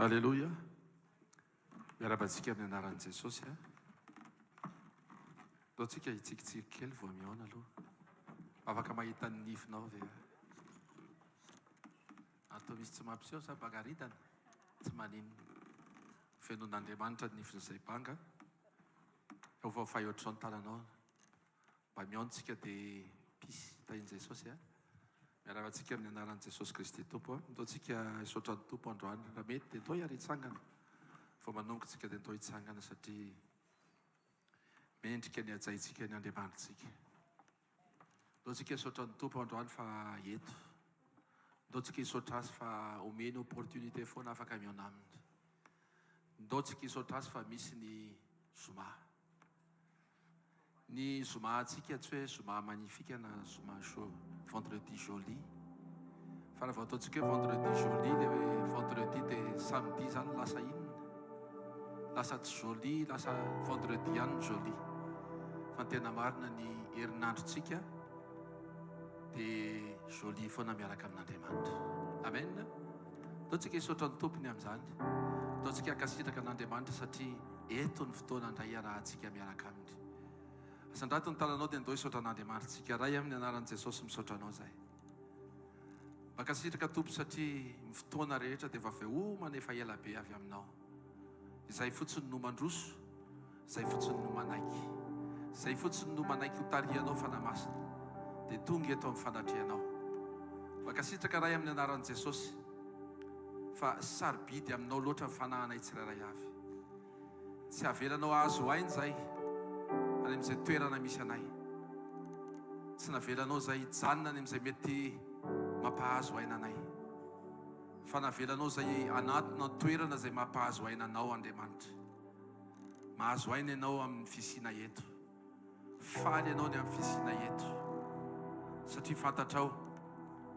Aleloia! Miarahaba antsika amin'ny anaran'i Jesosy a. Ndao tsika hitsikitsiky kely vao mihaona aloha. Afaka mahita ny nifinao ve? Atao misy tsy mampiseho sa bagaridana? Tsy maninona. Fenoin'Andriamanitra ny nifin'izay banga. Eo vao fay ohatr'izao ny tananao. Mba mihaona tsika dia peace. Tahin'i Jesosy a. Miarahaba antsika amin'ny anaran'i Jesosy Kristy Tompo a. Ndao tsika hisaotra ny Tompo androany. Raha mety dia ndao hiara hitsangana. Vao manomboka tsika dia ndao hitsangana satria mendrika ny hajaintsika ny Andriamanitsika. Ndao tsika hisaotra ny Tompo androany fa eto. Ndao tsika hisaotra Azy fa omeny opportunité foana afaka mihaona Aminy. Ndao tsika hisaotra Azy fa misy ny zoma. Ny zoma antsika tsy hoe zoma magnifique na zoma jo vendredi joli fa raha vao ataontsika hoe vendredi joli le hoe vendredi dia samedi zany lasa inona? Lasa tsy joli lasa vendredi ihany ny joli fa ny tena marina ny herinandrontsika dia joli foana miaraka amin'Andriamanitra. Amen. Ataontsika hisaotra ny Tompony amin'izany. Ataontsika hankasitraka an'Andriamanitra satria eto ny fotoana indray iarahantsika miaraka Aminy. Asandrato ny tananao dia ndao hisaotra an'Andriamanitsika. Ray amin'ny anaran'i Jesosy misaotra Anao izahay. Mankasitraka Tompo satria ny fotoana rehetra dia efa voaomana efa ela be avy Aminao. Izay fotsiny no mandroso, izay fotsiny no manaiky. Izay fotsiny no manaiky ho tarihanao Fanahy Masina dia tonga eto amin'ny fanatrehanao. Mankasitraka Ray amin'ny anaran'i Jesosy fa sarobidy aminao loatra ny fanahinay tsirairay avy. Tsy avelanao hahazo aina izahay any amin'izay toerana misy anay. Tsy navelanao izahay hijanona any amin'izay mety mampahazo aina anay. Fa navelanao izahay hanatona toerana izay mampahazo aina anao, Andriamanitra. Mahazo aina ianao amin'ny fisiana eto. Faly ianao ny amin'ny fisiana eto. Satria fantatrao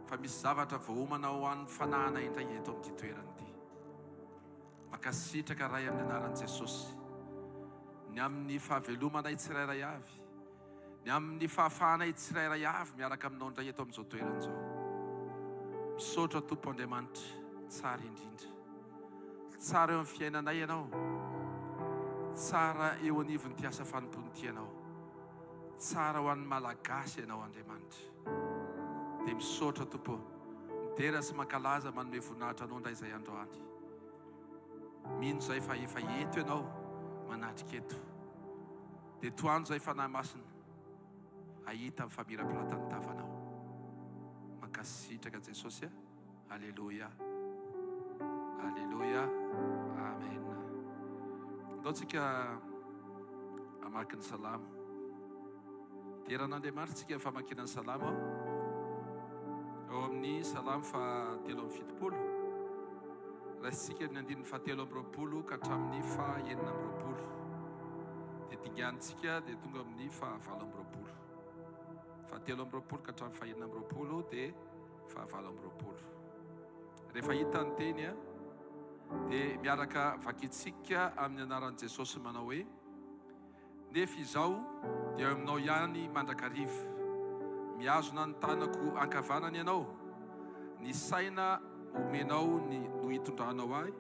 fa misy zavatra voaomana ho an'ny fanahinay indray eto amin'ity toerana ity. Mankasitraka Ray amin'ny anaran'i Jesosy ny amin'ny fahavelomanay tsirairay avy, ny amin'ny fahafahanay tsirairay avy miaraka aminao indray eto amin'izao toerana izao. Misaotra Tompo Andriamanitra tsara indrindra. Tsara eo amin'ny fiainanay Ianao. Tsara eo anivon'ity asa fanompoana ity Ianao. Tsara ho an'ny Malagasy Ianao Andriamanitra. Dia misaotra Tompo ô. Midera sy mankalaza manome voninahitra Anao indray izay androany. Mino izay fa efa eto Ianao manatrika eto. Dia tohano izay Fanahy Masina hahita ny famirapiratan'ny tavanao. Mankasitraka Jesosy a. Aleloia. Aleloia. Amen. Andao tsika hamaky ny salamo. Dera an'Andriamanitra tsika amin'ny famakiana ny salamo ao amin'ny salamo faha 73. Raisintsika ny andininy faha 23 ka hatramin'ny faha 26. Dia dinganintsika dia tonga amin'ny faha 28. Faha 23 ka hatramin'ny faha 26 dia faha 28. Rehefa hita ny teny dia miaraka vakintsika amin'ny anaran'i Jesosy manao hoe, Nefa izaho dia eo aminao ihany mandrakariva, mihazona ny tanako ankavanana ianao, ny saina omenao ny no hitondranao ahy,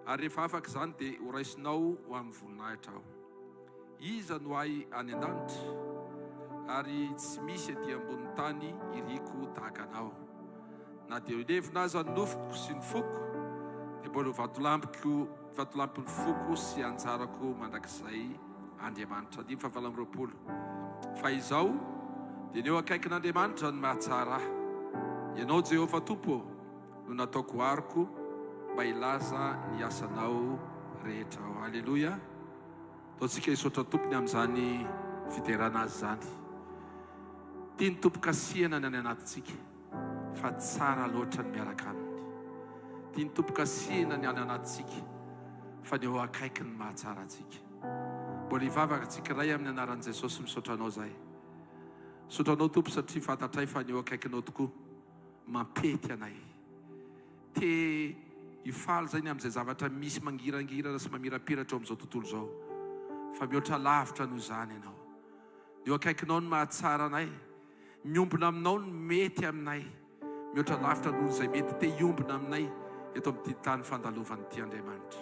ary rehefa afaka izany dia horaisinao ho amin'ny voninahitra aho. Iza no ahy any an-danitra? Ary tsy misy ety ambonin'ny tany iriko tahaka anao. Na dia ho levona aza ny nofoko sy ny foko, dia mbola ho vatolampiko, vatolampin'ny foko sy anjarako mandrakizay Andriamanitra. Andininy fahavalo amby 20. Fa izao, dia ny eo akaikin'Andriamanitra no mahatsara ahy. Ianao, Jehovah Tompo ô, no nataoko aroko mba hilaza ny asanao rehetra aho. Aleloia! Ataontsika hisaotra ny Tompo ny amin'izany fiderana Azy izany. Tian'ny Tompo kasihana ny any anatintsika fa tsara loatra ny miaraka Aminy. Tian'ny Tompo kasihina ny any anatintsika fa ny eo akaikiny no mahatsara antsika. Mbola hivavaka tsika Ray amin'ny anaran'i Jesosy misaotra Anao zahay. Misaotra Anao Tompo satria fantatray fa ny eo akaikinao tokoa mampety anay. Te hifaly izay ny amin'izay zavatra misy mangirangirana sy mamirapiratra eo amin'izao tontolo izao, fa mihoatra lavitra noho izany Ianao. Ny eo akaikinao no mahatsara anay, miombona aminao no mety aminay, mihoatra lavitra noho izay mety te hiombona aminay. eto amin'ity tany fandalovana ity Andriamanitra.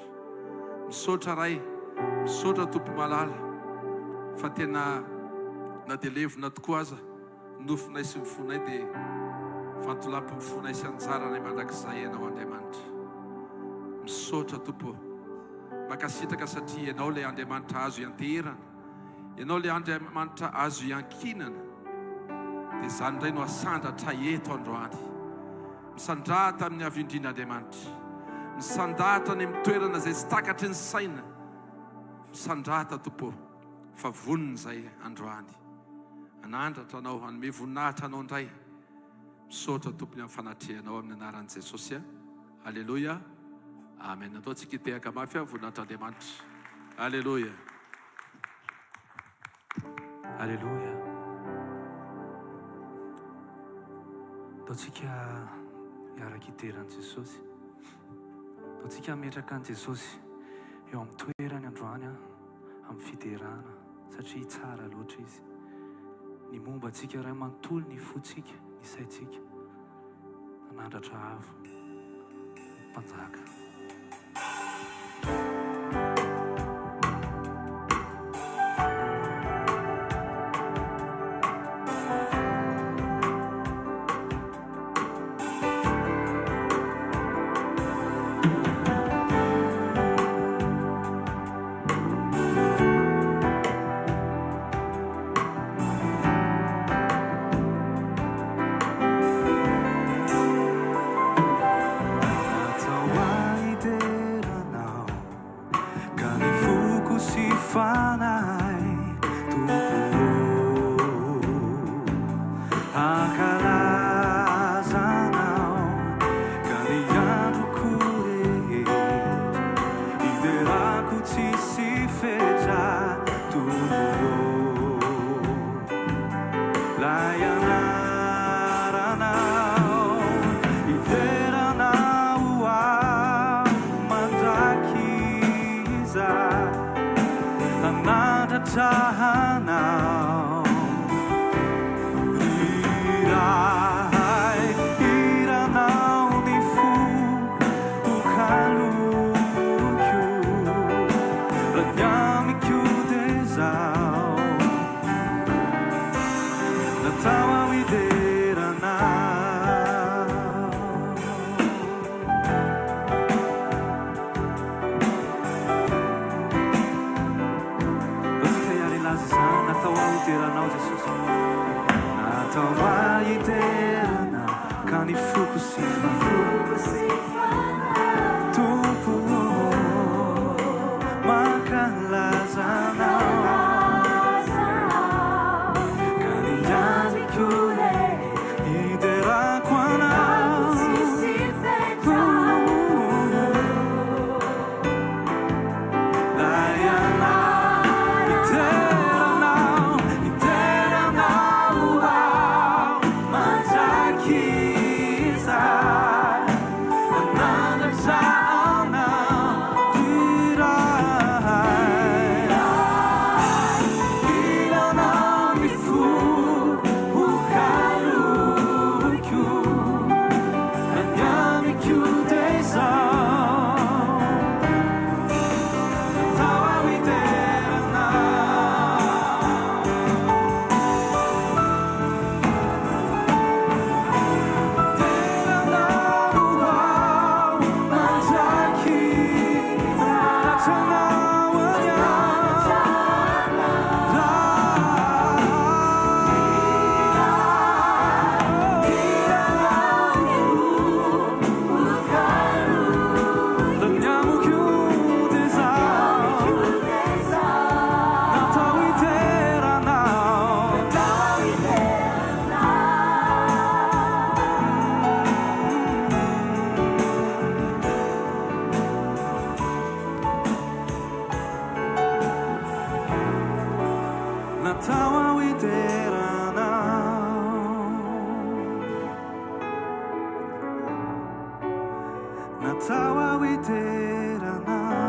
Misaotra Ray, misaotra Tompo malala fa tena na dia levona tokoa aza ny nofonay sy ny fonay dia vantolampin'ny fonay sy anjaranay mandrakizay Ianao Andriamanitra. Misaotra Tompo ô. Mankasitraka satria Ianao ilay Andriamanitra azo ianteherana. Ianao ilay Andriamanitra azo iankinana. Dia izany indray no asandratra eto androany. Misandrahata amin'ny Avo Indrindra Andriamanitra. Misandrahatra any amin'ny toerana izay tsy takatry ny saina. Misandrahata Tompo ô, fa vonona izay androany. Hanandratra Anao, hanome voninahitra Anao indray. Misaotra Tompo ny amin'ny fanatrehanao amin'ny anaran'i Jesosy. Aleloia. Amen. Ataontsika hitehaka mafy voninahitr'Andriamanitra. Aleloia. Aleloia. Ataontsika hiaraka hidera an'i Jesosy. Ataontsika hametraka an'i Jesosy eo amin'ny toerany androany amin'ny fiderana satria tsara loatra Izy. Ny momba antsika iray manontolo, ny fontsika, ny saintsika. Nanandratra avo ny mpanjaka. Natao ahy hideranao ka ny foko sy fanahy Tompo ô Hankalaza Anao ka ny androko rehetra Hiderako tsisy fetra Tompo ô Lay anaranao Hideranao aho mandrakizay Hanandratra anao Ry Ray Hiranao ny fo ho kaloko Raha ny amiko dia izao Natao aho hidera anao. Ndao hiary hilaza izany, natao aho hidera anao Jesosy. Natao aho hidera anao, ka ny foko sy fanahy. Tompo ô, mankalaza anao. Ka ny androko hiderako anao. Lay anao, hidera anao, hidera anao aho mandrakizay. Hanandratra anao ry Ray. Hiranao ny fo ho kaloko, na ny amiko dia izao. Natao aho hidera anao. Natao aho hidera Anao. Natao aho hidera Anao.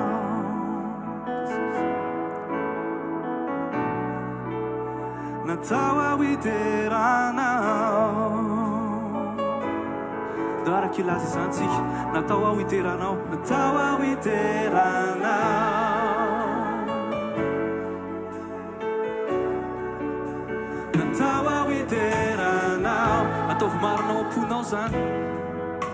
Natao aho hidera Anao. Ndao araka hilaza izany tsika. Natao aho hidera Anao. Natao aho hidera Anao. Natao aho hidera Anao. Ataovy marina ao am-ponao izany.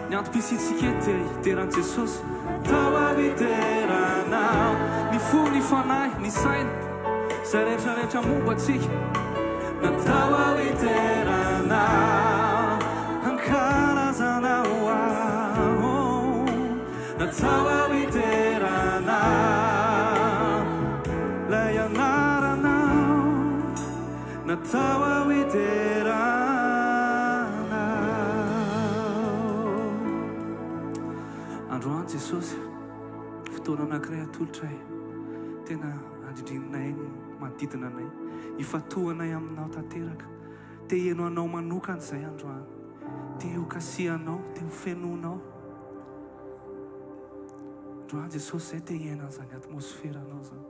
Ny antom-pisiantsika eto dia hidera an'i Jesosy. Natao aho hidera Anao. Ny fo, ny fanahy, ny saina, izay rehetra rehetra momba antsika. Natao aho hidera Anao. Hankalaza Anao aho. Natao aho hidera Anao. Ilay anaranao. Natao aho hidera Anao. Androany Jesosy, fotoana anankiray atolotray, tena andrindrininay ny manodidina anay, ifantohanay aminao tanteraka. Te heno anao manokana izay androany. Te ho kasihanao, te ho fenoinao. Androany Jesosy, izay te hiaina an'izany atmosferanao izany.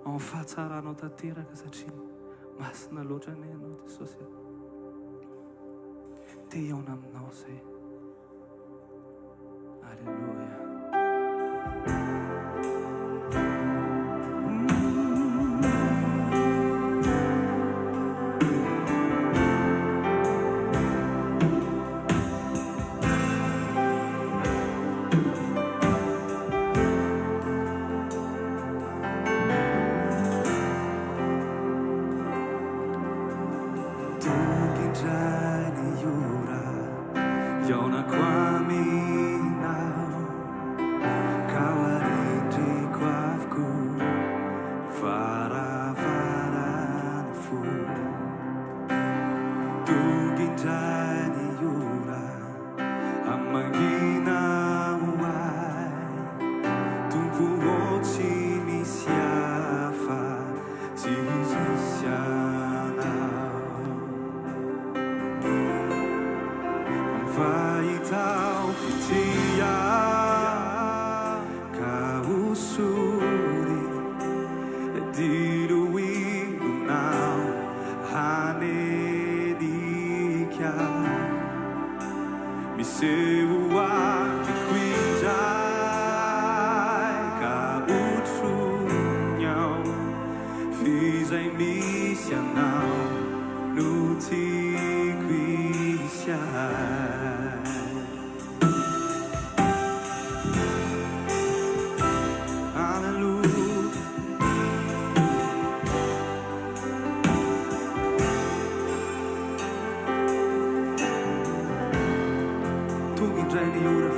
Ao amin'ny fahatsaranao tanteraka satria masina loatra anie ianao Jesosy a. Te hihaona aminao izay. Alléluia. Tonga indray ny ora hihaonako aminao Ka ho arindriko avokoa ny varavaran'ny fo Tonga indray ny ora Hamangina ho ahy Tompo ô tsy misy hafa tsy hisy anao Ampahitao fitia ka hosory Diloilonao hanenika Miseho amiko indray ka otrony ao F'izay misy anao no tiako hisy ahy. Aleloia. Tonga indray ny ora.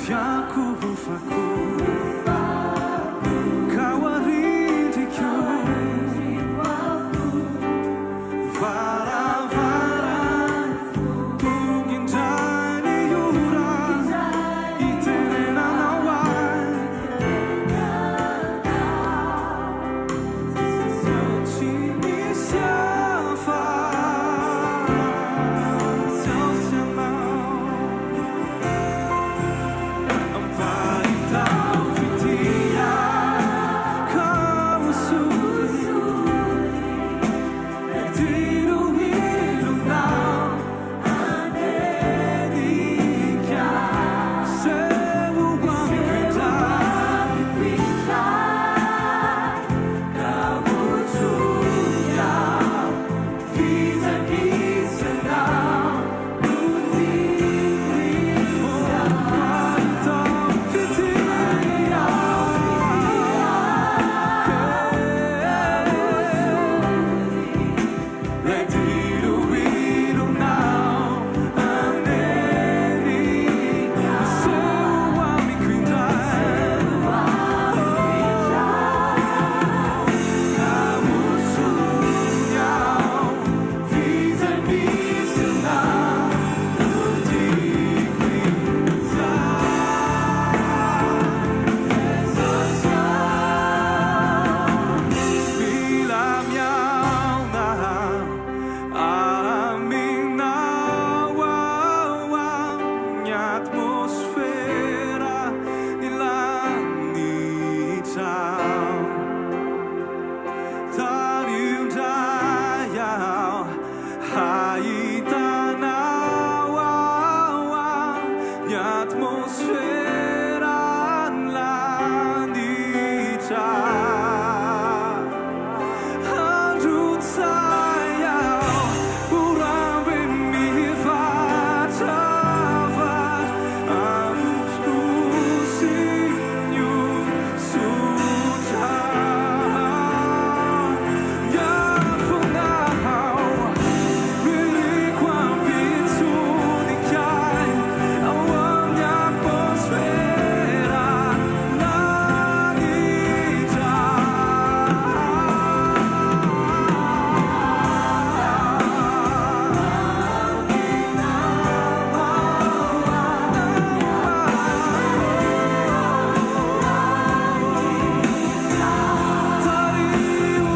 Fiankohofako. Ka ho arindriko. Varavarana. Tonga indray ny ora. Hitenenanao ahy. Tsy misy hafa tsy ampy anao. Ampahitao. Atmosferan'ny lanitra. Androtsay aho, orambe mivatravatra, androsin'ny osotra. Miafina aho, Iriko hampitsonika ahy ao amin'ny atmosfera lanitra. Tariho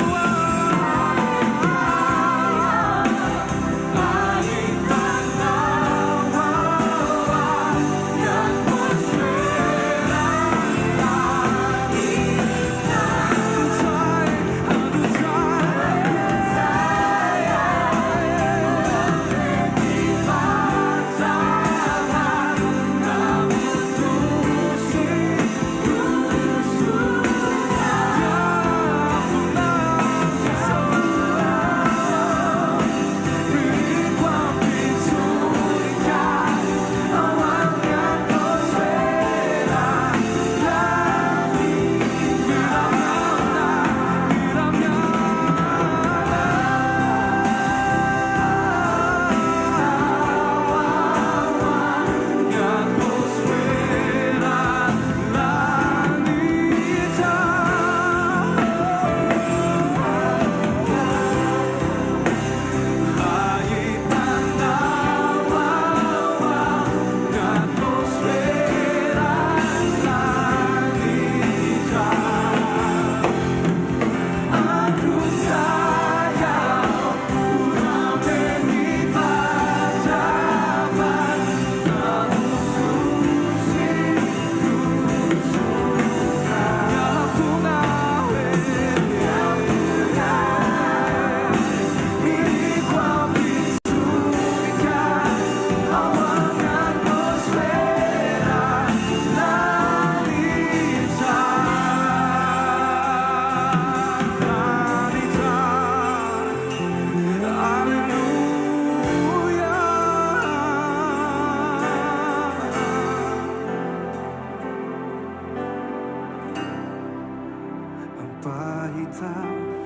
Ampahita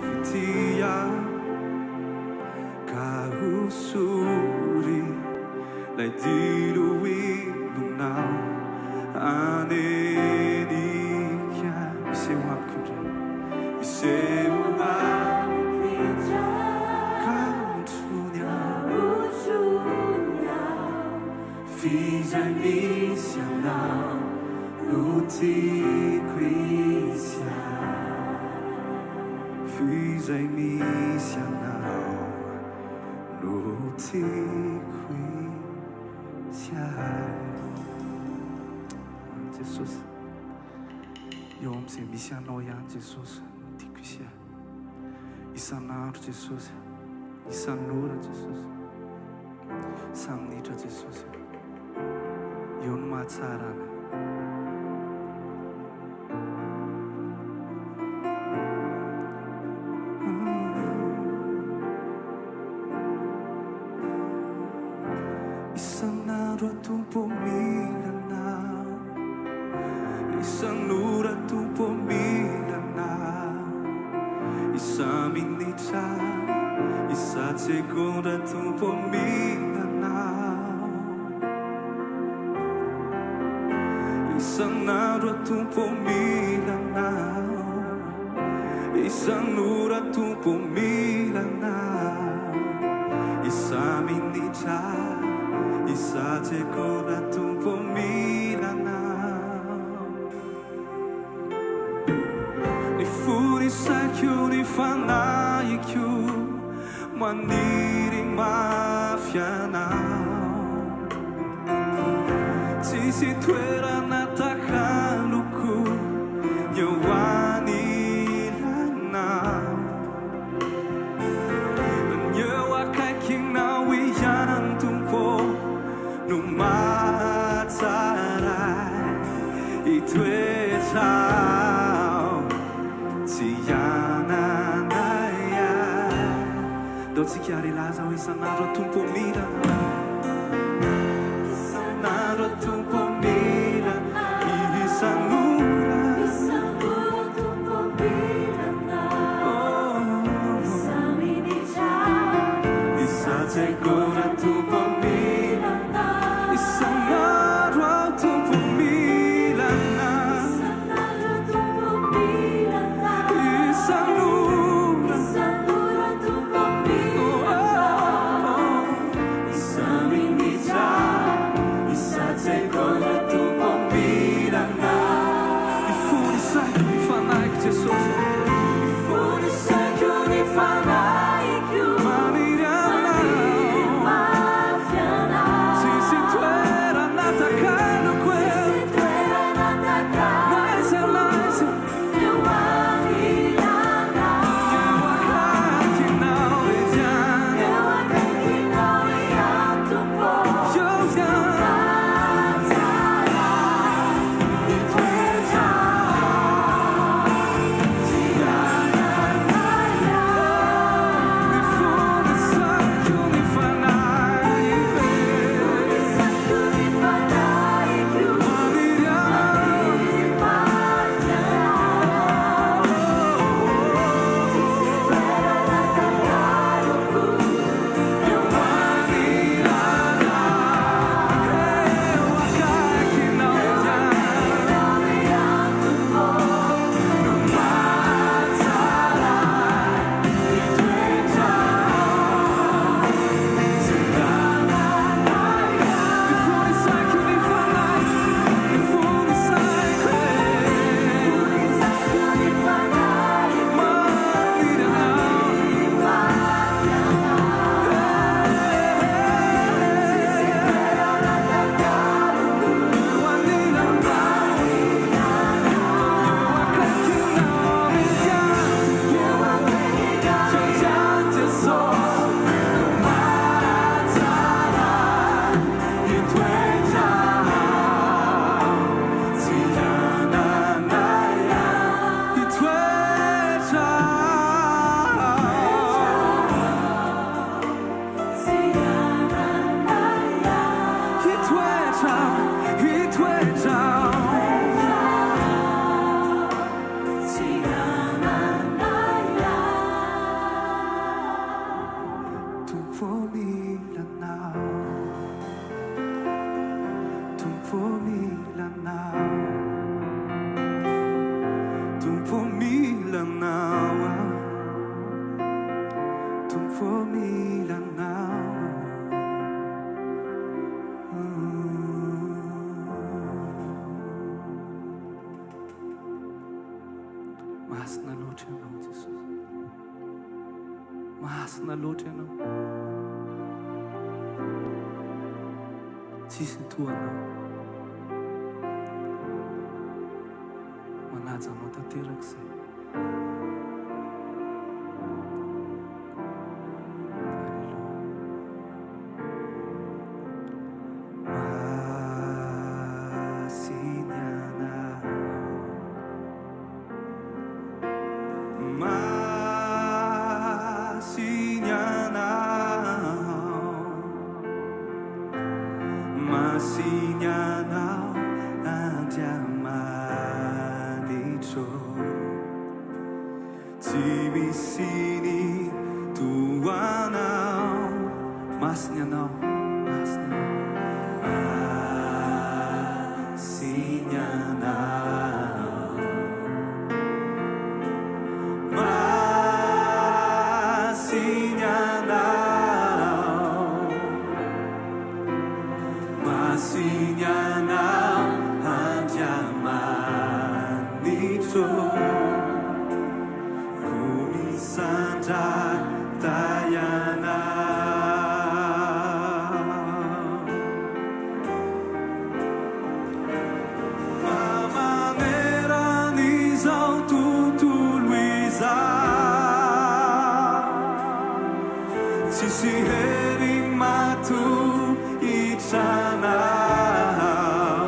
fitia ka hosory lay diloilonao anenika. Miseho amiko indray, miseho amiko ka otrony aho, f'izay misy anao no tiako hisy ahy, f'izay misy anao no tiako hisy ahy. Jesosy, eo amin'izay misy anao ihany Jesosy no tiako hisy ahy. Isan'andro Jesosy, isan'ora Jesosy, isa-minitra Jesosy. Eo no mahatsara anay. Isan'andro aho Tompo mila Anao, isan'ora Tompo mila Anao, isa-minitra, isa-tsegondra Tompo mila Anao. Isan'andro aho Tompo mila Anao, isan'ora Tompo mila Anao, isa-minitra, isa-tsegondra Tompo mila Anao. Ny fo ny saiko ny fanahiko maniry mafy Anao. Tsisy toerana takaloko ny eo anilanao. Ny eo akaikinao ihany Tompo no mahatsara ahy. toetrao tsy ananay Ndao tsika ary hilaza hoe isan'andro aho Tompo mila Anao Isan'andro aho Tompo mila Isan'ora Isan'ora Tompo mila Anao Isa-minitra Isa-tsegondra Tompo mila Anao Isan'andro aho Tompo mila Anao Isan'andro Tompo mila Anao Isan'ora Isan'ora Tompo mila Anao Isa-minitra Isa-tsegondra Tompo mila Anao Ny fo ny saiko ny fanahiko Jesosy Ny fo ny saiko ny Fanahiko Maniry Maniry Anao mafy Anao Tsisy toerana takaloko e Tsisy toerana N'aiza takaloko n'aiza Eo anilanao Eo akaikinao ihany Eo akaikinao ihany Tompo Eo ihany Mahatsara Ny toetrao Tsy ananay Ny fo ny saiko ny fanahiko Ny saiko ny fanahiko Maniry Anao Maniry mafy Anao Tsisy toerana takaloko Eo anilanao Eo akaikinao ihany Ihany Tompo No mahatsara ny toetrao Tsy ananay Ny fo ny saiko ny fanahiko Ny fo ny saiko Ny saiko ny fanahiko Maniry Anao Maniry mafy Anao Tsisy toerana takaloko Eo anilanao Eo akaikinao ihany Eo akaikinao Ihany Jesosy No mahatsara ny toetrao Tsy ananay Ny toetrao Tsy ananay Ny toetrao Ny toetrao Tsy ananay Tompo mila Anao Tompo mila Anao Tompo mila Anao aho Tompo mila Anao Masina loatra ianao Jesosy Masina loatra ianao Tsisy toa anao Manaja anao tanteraka izay Alléluia Masina ianao Masina ianao Masina ianao Andriamanitro Tsy misy ny toa anao Masina ianao Masina Masina ianao Masina ianao Masina ianao Andriamanitro Koa misandrata ianao Fa maneran'izao tontolo izao Tsisy hery mahatohitra anao.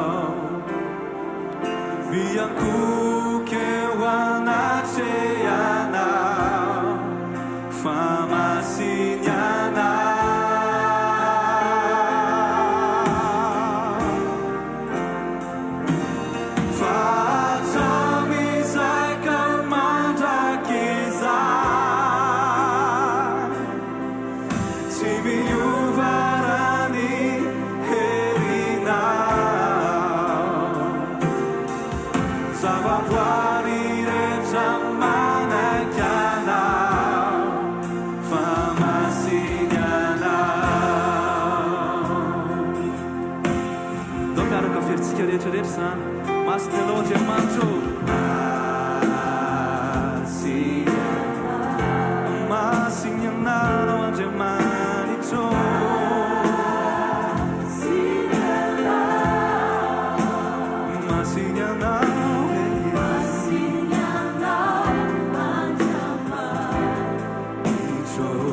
Deraintsika rehetra rehetra izany. Masina Ianao Andriamanitra ô. Masina, masina Ianao Andriamanitra ô. Masina Ianao e. Masina Ianao Andriamanitra ô.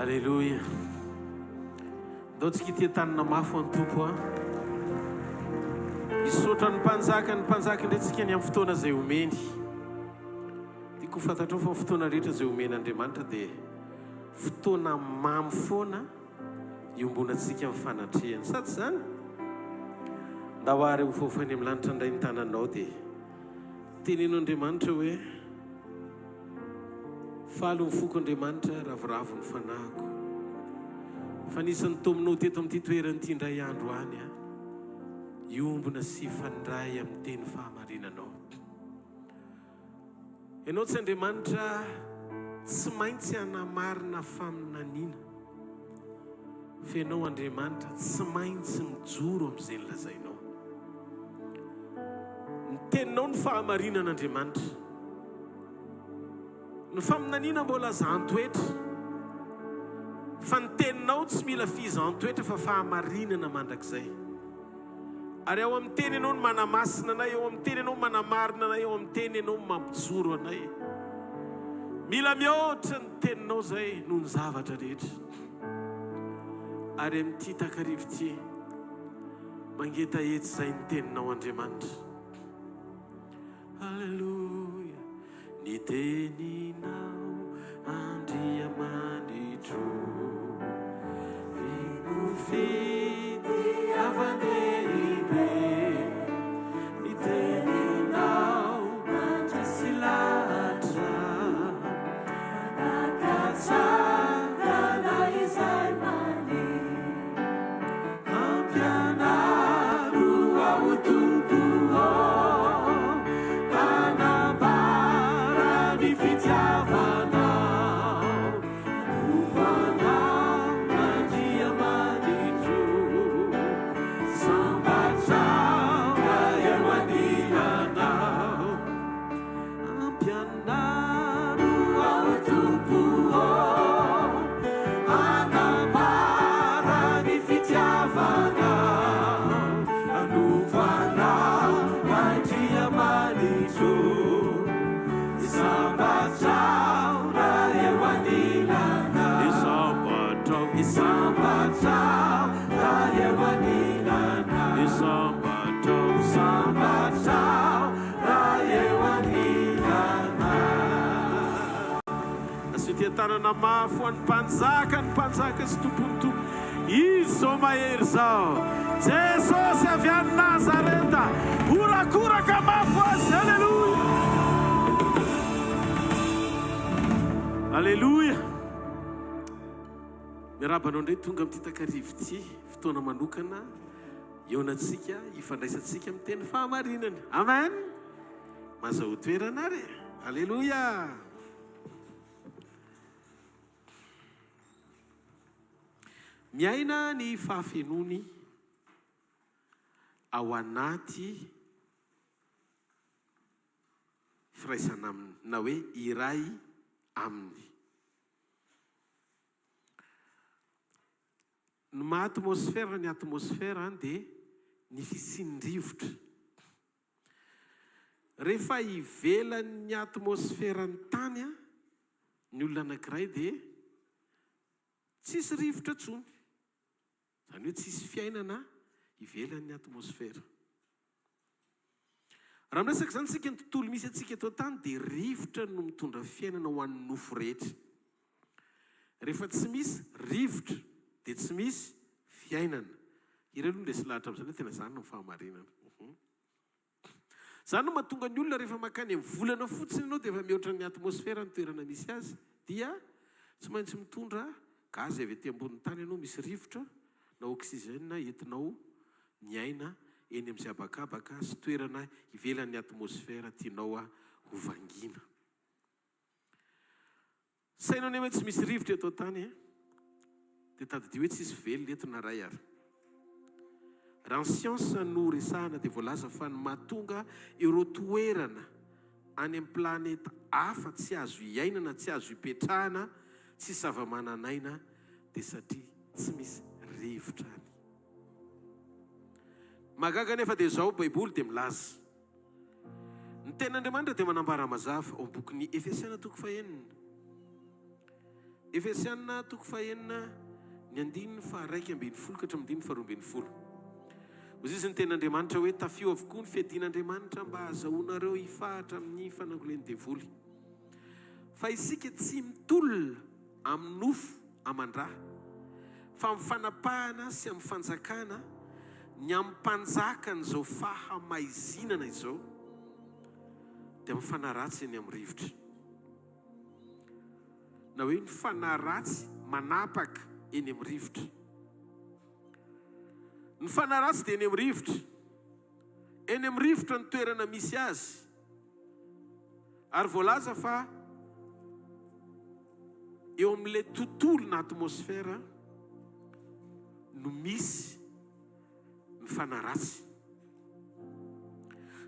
Aleloia. Ndao tsika hitia tanana mafy ho an'ny Tompo a. Hisaotra ny mpanjaka ny mpanjaka indray tsika ny amin'ny fotoana izay omeny. Tiako ho fantatrao fa ny fotoana rehetra izay omen'Andriamanitra dia fotoana mamy foana iombonantsika amin'ny fanatrehany. Sa tsy izany? Ndao àry ho faofainy amin'ny lanitra indray ny tananao dia teneno Andriamanitra hoe, Faly ny foko Andriamanitra, ravoravo ny fanahiko. Fa nisy nitominao teto amin'ity toerana ity indray andro any aho, hiombona sy hifandray amin'ny teny fahamarinanao. Ianao tsy Andriamanitra tsy maintsy hanamarina faminaniana, fa Ianao Andriamanitra tsy maintsy mijoro amin'izay nolazainao. Ny teninao no fahamarinan'Andriamanitra. Ny faminaniana mbola zahan-toetra, fa ny teninao tsy mila fizahan-toetra fa fahamarinana mandrakizay. Ary ao amin'ny teny Ianao no manamasina anay, ao amin'ny teny Ianao no manamarina anay, ao amin'ny teny Ianao no mampijoro anay. Mila mihoatra ny teninao izay noho ny zavatra rehetra. Ary amin'ity takariva ity, mangetaheta izay ny Teninao Andriamanitra. Aleloia, ny Teninao Andriamanitro. Feno fitiavan-dehibe, ny Teninao mandresy lahatra. Manakatsangana izay maniry. Ampianaro aho Tompo ô, hanambara ny fitiavanao. Hanompo Anao Andriamanitro. Sambatra aho eo anilanao. Ampianaro aho Tompo ô, hanambara ny fitiavanao, hanompo Anao Andriamanitro, sambatra aho raha eo anilanao, sambatra aho, sambatra aho raha eo anilanao, sambatra aho, sambatra aho Raha eo anilanao. Asio tia-tanana mafy ho an'ny Mpanjaka ny mpanjaka sy Tompon'ny tompo. Izy izao mahery izao. Jesosy avy any Nazareta. Horakoraka mafy ho Azy. Aleloia. Aleloia. Miarahaba anao indray tonga amin'ity takariva ity, fotoana manokana. Hihaonantsika, hifandraisantsika amin'ny teny fahamarinana. Amen! Mazahoa toerana ary e! Aleloia! Miaina ny fahafenoany ao anaty firaisana aminy, na hoe iray aminy. Ny maha atmosfera ny atmosfera dia ny fisian'ny rivotra. Rehefa ivelan'ny atmosferan'ny tany ny olona anankiray dia tsisy rivotra intsony. Izany hoe tsisy fiainana ivelan'ny atmosfera. Raha miresaka izany isika, ny tontolo misy antsika eto an-tany dia rivotra no mitondra fiainana ho an'ny nofo rehetra. Rehefa tsy misy rivotra dia tsy misy fiainana. Ireo aloha no resy lahatra amin'izany hoe tena izany no fahamarinana. Izany no mahatonga ny olona rehefa mankany amin'ny volana fotsiny ianao dia efa mihoatra ny atmosfera ny toerana misy azy dia tsy maintsy mitondra gaz avy aty ambonin'ny tany ianao misy rivotra na oxygène entinao miaina eny amin'izay habakabaka sy toerana ivelan'ny atmosfera tianao ho vangiana. Saino anie hoe tsy misy rivotra eto an-tany e! Dia tadidio hoe tsisy velona eto na ray ary. Raha ny siansa no resahana dia voalaza fa ny mahatonga ireo toerana any amin'ny planeta hafa tsy azo iainana, tsy azo ipetrahana, tsisy zava-manan'aina dia satria tsy misy rivotra any. Mahagaga anefa dia izao Baiboly dia milaza. Ny Tenin'Andriamanitra dia manambara mazava ao amin'ny bokin'ny Efesiana toko fahenina. Efesiana toko fahenina ny andininy faha-11 ka hatramin'ny andininy faha-12. Hoy izy ny Tenin'Andriamanitra hoe tafio avokoa ny fiadian'Andriamanitra mba hahazahoanareo hifahatra amin'ny fanangolen'ny devoly. Fa isika tsy mitolona amin'ny nofo aman-dra, fa amin'ny fanapahana sy amin'ny fanjakana, ny amin'ny mpanjakan'izao fahamaizinana izao, dia amin'ny fanahy ratsy eny amin'ny rivotra. Na hoe ny fanahy ratsy manapaka eny amin'ny rivotra. Ny fanahy ratsy dia eny amin'ny rivotra. Eny amin'ny rivotra ny toerana misy azy. Ary voalaza fa eo amin'ilay tontolo na atmosfera no misy ny fanahy ratsy.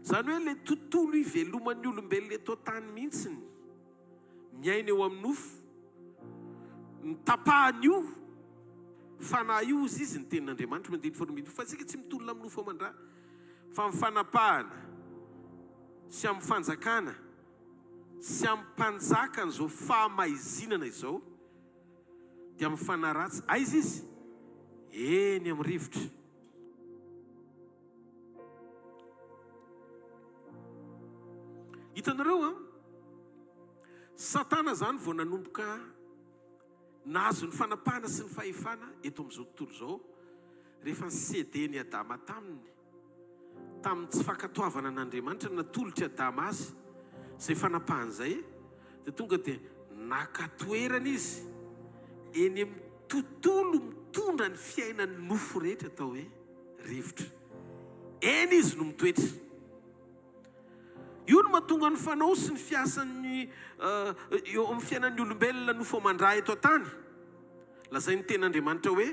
Izany hoe ilay tontolo iveloman'ny olombelona eto an-tany mihitsy ny miaina eo amin'ny nofo, ny tapahan'io fanahy io hozy izy ny tenin'Andriamanitra mandiny faharoa fa isika tsy mitolona amin'ny nofo aman-dra fa amin'ny fanapahana sy amin'ny fanjakana sy amin'ny mpanjakan'izao fahamaizinana izao, dia amin'ny fanahy ratsy. Aiza izy? Eny amin'ny rivotra. Hitanareo an? Satana izany vao nanomboka nahazo ny fanapahana sy ny fahefana eto amin'izao tontolo izao rehefa ni-céder-n'i Adama taminy tamin'ny tsy fankatoavana an'Andriamanitra natolotr'i Adama azy izay fanapahana izay dia tonga dia naka toerana izy eny amin'ny tontolo mitondra ny fiainan'ny nofo rehetra atao hoe rivotra. Eny izy no mitoetra. Io no mahatonga ny fanao sy ny fiasan'ny eo amin'ny fiainan'ny olombelona nofo aman-dra eto an-tany. Lazain'ny Tenin'Andriamanitra hoe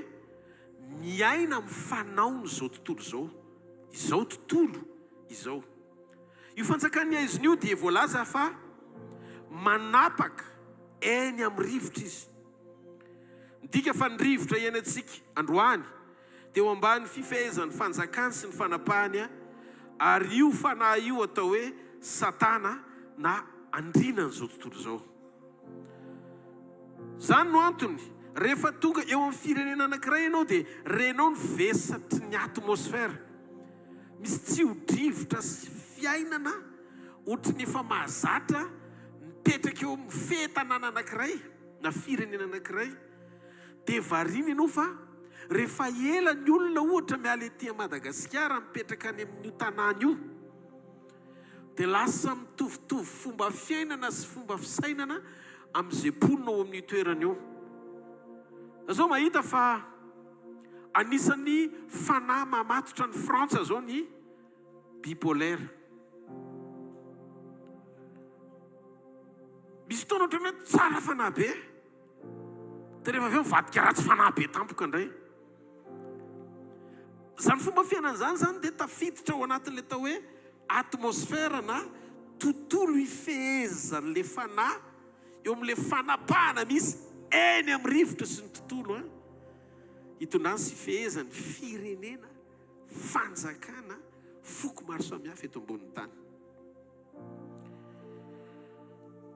miaina amin'ny fanaony izao tontolo izao. Izao tontolo izao. Io fanjakan'ny haizina io dia voalaza fa manapaka eny amin'ny rivotra izy. Midika fa ny rivotra iainantsika androany dia eo ambany fifehezan'ny fanjakany sy ny fanapahany ary io fanahy io atao hoe Satana na andrinan'izao tontolo izao. Izany no antony, rehefa tonga eo amin'ny firenena anankiray ianao dia renao ny vesatry ny atmosfera. Misy tsio-drivotra sy fiainana ohatry ny efa mahazatra mipetraka eo amin'ny fehin-tanàna anankiray na firenena anankiray. Dia variana ianao fa rehefa ela ny olona ohatra miala ety Madagasikara mipetraka any amin'io tanàna io dia lasa mitovitovy fomba fiainana sy fomba fisainana amin'izay mponina ao amin'io toerana io. Za zao mahita fa anisan'ny fanahy mamatotra ny Frantsa zao ny bipolaire. Misy fotoana ohatran'ny hoe tsara fanahy be. Dia rehefa avy eo mivadika ratsy fanahy be tampoka indray. Izany fomba fiainana izany izany dia tafiditra ao anatin'ilay atao hoe atmosphère na tontolo ifehezan'ilay fanahy eo amin'ilay fanapahana misy eny amin'ny rivotra sy ny tontolo an, itondrany sy ifehezany firenena, fanjakana, foko maro samihafa eto ambonin'ny tany.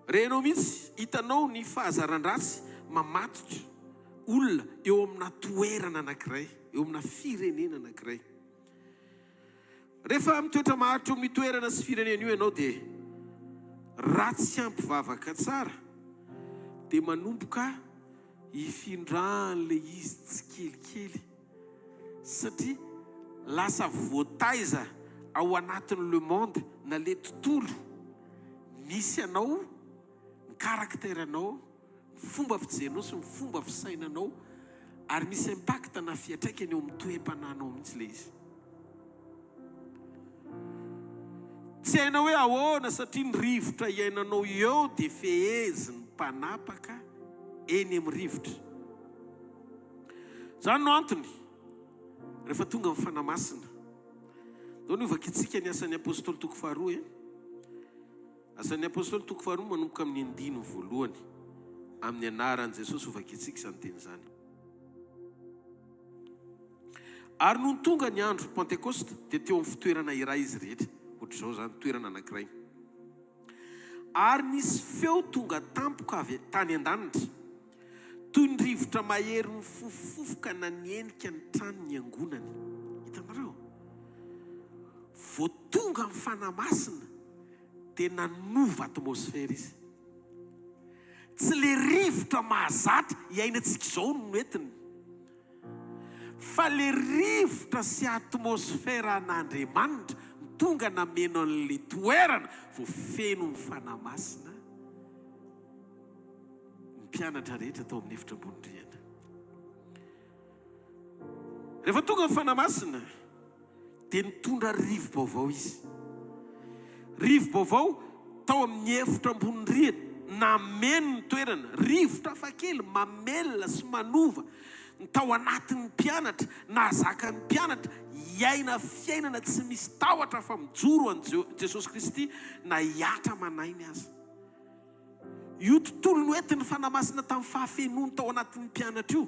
Renao mihitsy, hitanao ny fahazaran-dratsy mamatotra olona eo amina toerana anankiray, eo amina firenena anankiray. Rehefa mitoetra maharitra eo amin'io toerana sy firenena io ianao dia raha tsy ampy vavaka tsara dia manomboka hifindran'ilay izy tsikelikely. Satria lasa voataiza ao anatin'ny le monde na le tontolo misy anao, ny caractère anao, ny fomba fijerinao sy ny fomba fisainanao ary misy impact na fiantraikany eo amin'ny toe-panahinao mihitsy ilay izy. Tsy hainao hoe ahoana satria ny rivotra iainanao eo dia fehezin'ny mpanapaka eny amin'ny rivotra. Izany no antony, rehefa tonga ny Fanahy Masina. Ndao ny hovakintsika ny Asan'ny Apostoly toko faharoa e. Asan'ny Apostoly toko faharoa manomboka amin'ny andininy voalohany. Amin'ny anaran'i Jesosy hovakintsika izany teny izany. Ary nony tonga ny andro Pentekosta, dia teo amin'ny fitoerana iray izy rehetra. Ohatr'izao izany, toerana anankiray. Ary nisy feo tonga tampoka avy tany an-danitra, toy ny rivotra mahery mifofofofoka nanenika ny trano niangonany. Hitanareo? Vao tonga ny Fanahy Masina dia nanova atmosfera Izy. Tsy ilay rivotra mahazatra iainantsika izao no nentiny. Fa le rivotra sy atmosfera an'Andriamanitra no tonga nameno an'le toerana vao feno ny Fanahy Masina ny mpianatra rehetra tao amin'ny efitra ambony rihana. Rehefa tonga ny Fanahy Masina dia nitondra rivo-baovao izy. Rivo-baovao tao amin'ny efitra ambony rihana, nameno ny toerana. Rivotra hafakely mamelona sy manova ny tao anatin'ny mpianatra, nahazaka ny mpianatra hiaina fiainana tsy misy tahotra fa mijoro an'i Jesosy Kristy na hihatra aman'ainy aza. Io tontolo noentin'ny Fanahy Masina tamin'ny fahafenoany tao anatin'ny mpianatra io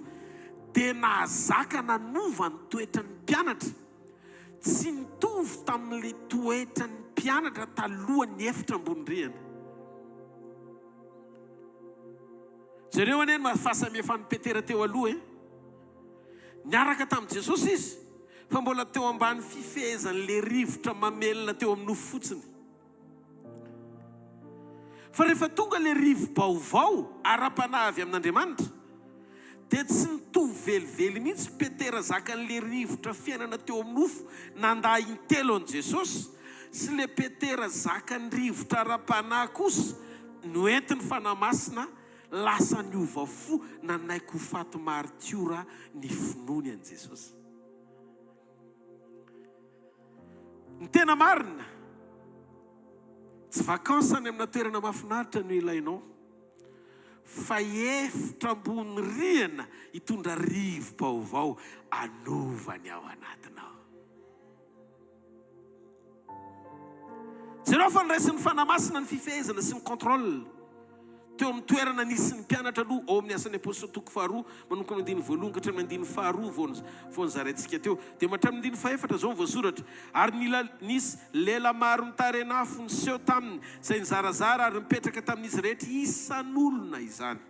dia nahazaka nanova ny toetran'ny mpianatra. Tsy nitovy tamin'ilay toetran'ny mpianatra talohan'ny efitra ambony rihana. Jereo anie ny fahasamihafan'i Petera teo aloha e! Niaraka tamin'i Jesosy izy, fa mbola teo ambany fifehezan'ilay rivotra mamelona teo amin'ny nofo fotsiny. Fa rehefa tonga ilay rivo-baovao ara-panahy avy amin'Andriamanitra, dia tsy nitovy velively mihitsy Petera zakan'ilay rivotra fiainana teo amin'ny nofo nandà intelo an'i Jesosy, sy ilay Petera zakan'ny rivotra ara-panahy kosa noentin'ny Fanahy Masina lasa niova fo nanaiky ho faty maritiora ny finoany an'i Jesosy. Ny tena marina, tsy vacances any amina toerana mahafinaritra no ilainao, fa efitra ambony rihana hitondra rivo-baovao hanova ny ao anatinao. Jereo fa noraisin'ny Fanahy Masina ny fifehezana sy ny contrôle teo amin'ny toerana nisy ny mpianatra aloha ao amin'ny Asan'ny Apôstôly toko faharoa manomboka amin'ny andininy voalohany ka hatramin'ny andininy faharoa vao vao nozaraintsika teo dia hatramin'ny andininy fahefatra izao no voasoratra ary nila nisy lela maro nitaren'afo niseho taminy izay nizarazara ary nipetraka tamin'izy rehetra isan'olona izany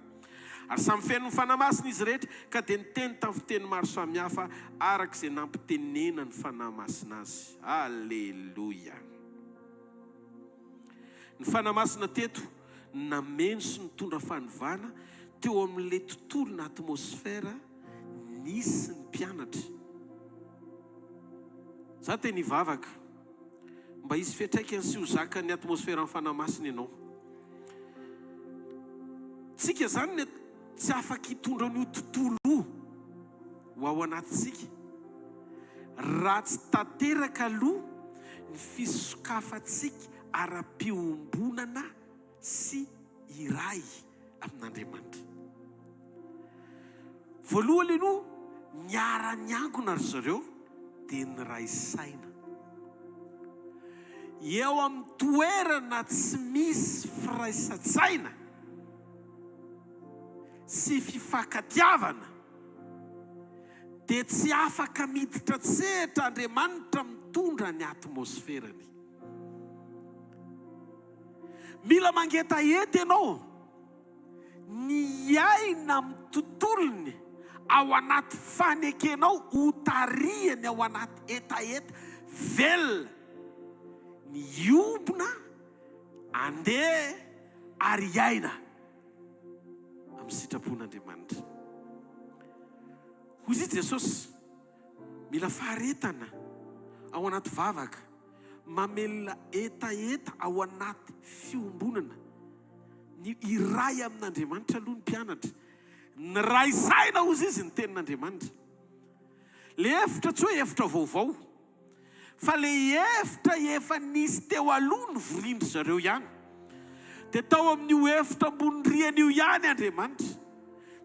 Ary samy feno ny Fanahy Masina izy rehetra, ka dia niteny tamin'ny fiteny maro samihafa, araka izay nampitenenan'ny Fanahy Masina azy. Aleloia! Ny Fanahy Masina teto no nameno sy nitondra fanovana teo amin'ilay tontolo na atmosfera nisy ny mpianatra. Za te nivavaka. Mba hisy fiantraikany sy ho zakan'ny atmosferan'ny Fanahy Masina ianao. Tsika izany ny tsy afaka hitondra an'io tontolo io ho ao anatintsika raha tsy tanteraka aloha ny fisokafantsika ara-piombonana sy iray amin'Andriamanitra. Voalohany aloha, niara-niangona ry zareo dia niray saina. Eo amin'ny toerana tsy misy firaisan-tsaina sy fifankatiavana dia tsy afaka miditra an-tsehatra Andriamanitra mitondra ny atmosferany. Mila mangetaheta ianao ny hiaina amin'ny tontolony ao anaty fanekenao hotarihany ao anaty hetaheta velona ny hiombona, andeha ary hiaina amin'ny sitrapon'Andriamanitra. Hoy izy Jesosy, mila faharetana ao anaty vavaka. Mamelona hetaheta ao anaty fiombonana ny iray amin'Andriamanitra aloha ny mpianatra. Niray saina hozy izy ny tenin'Andriamanitra. Le efitra tsy hoe efitra vaovao fa le efitra efa nisy teo aloha novorian-dry zareo ihany. Dia tao amin'io efitra ambony rihana io ihany Andriamanitra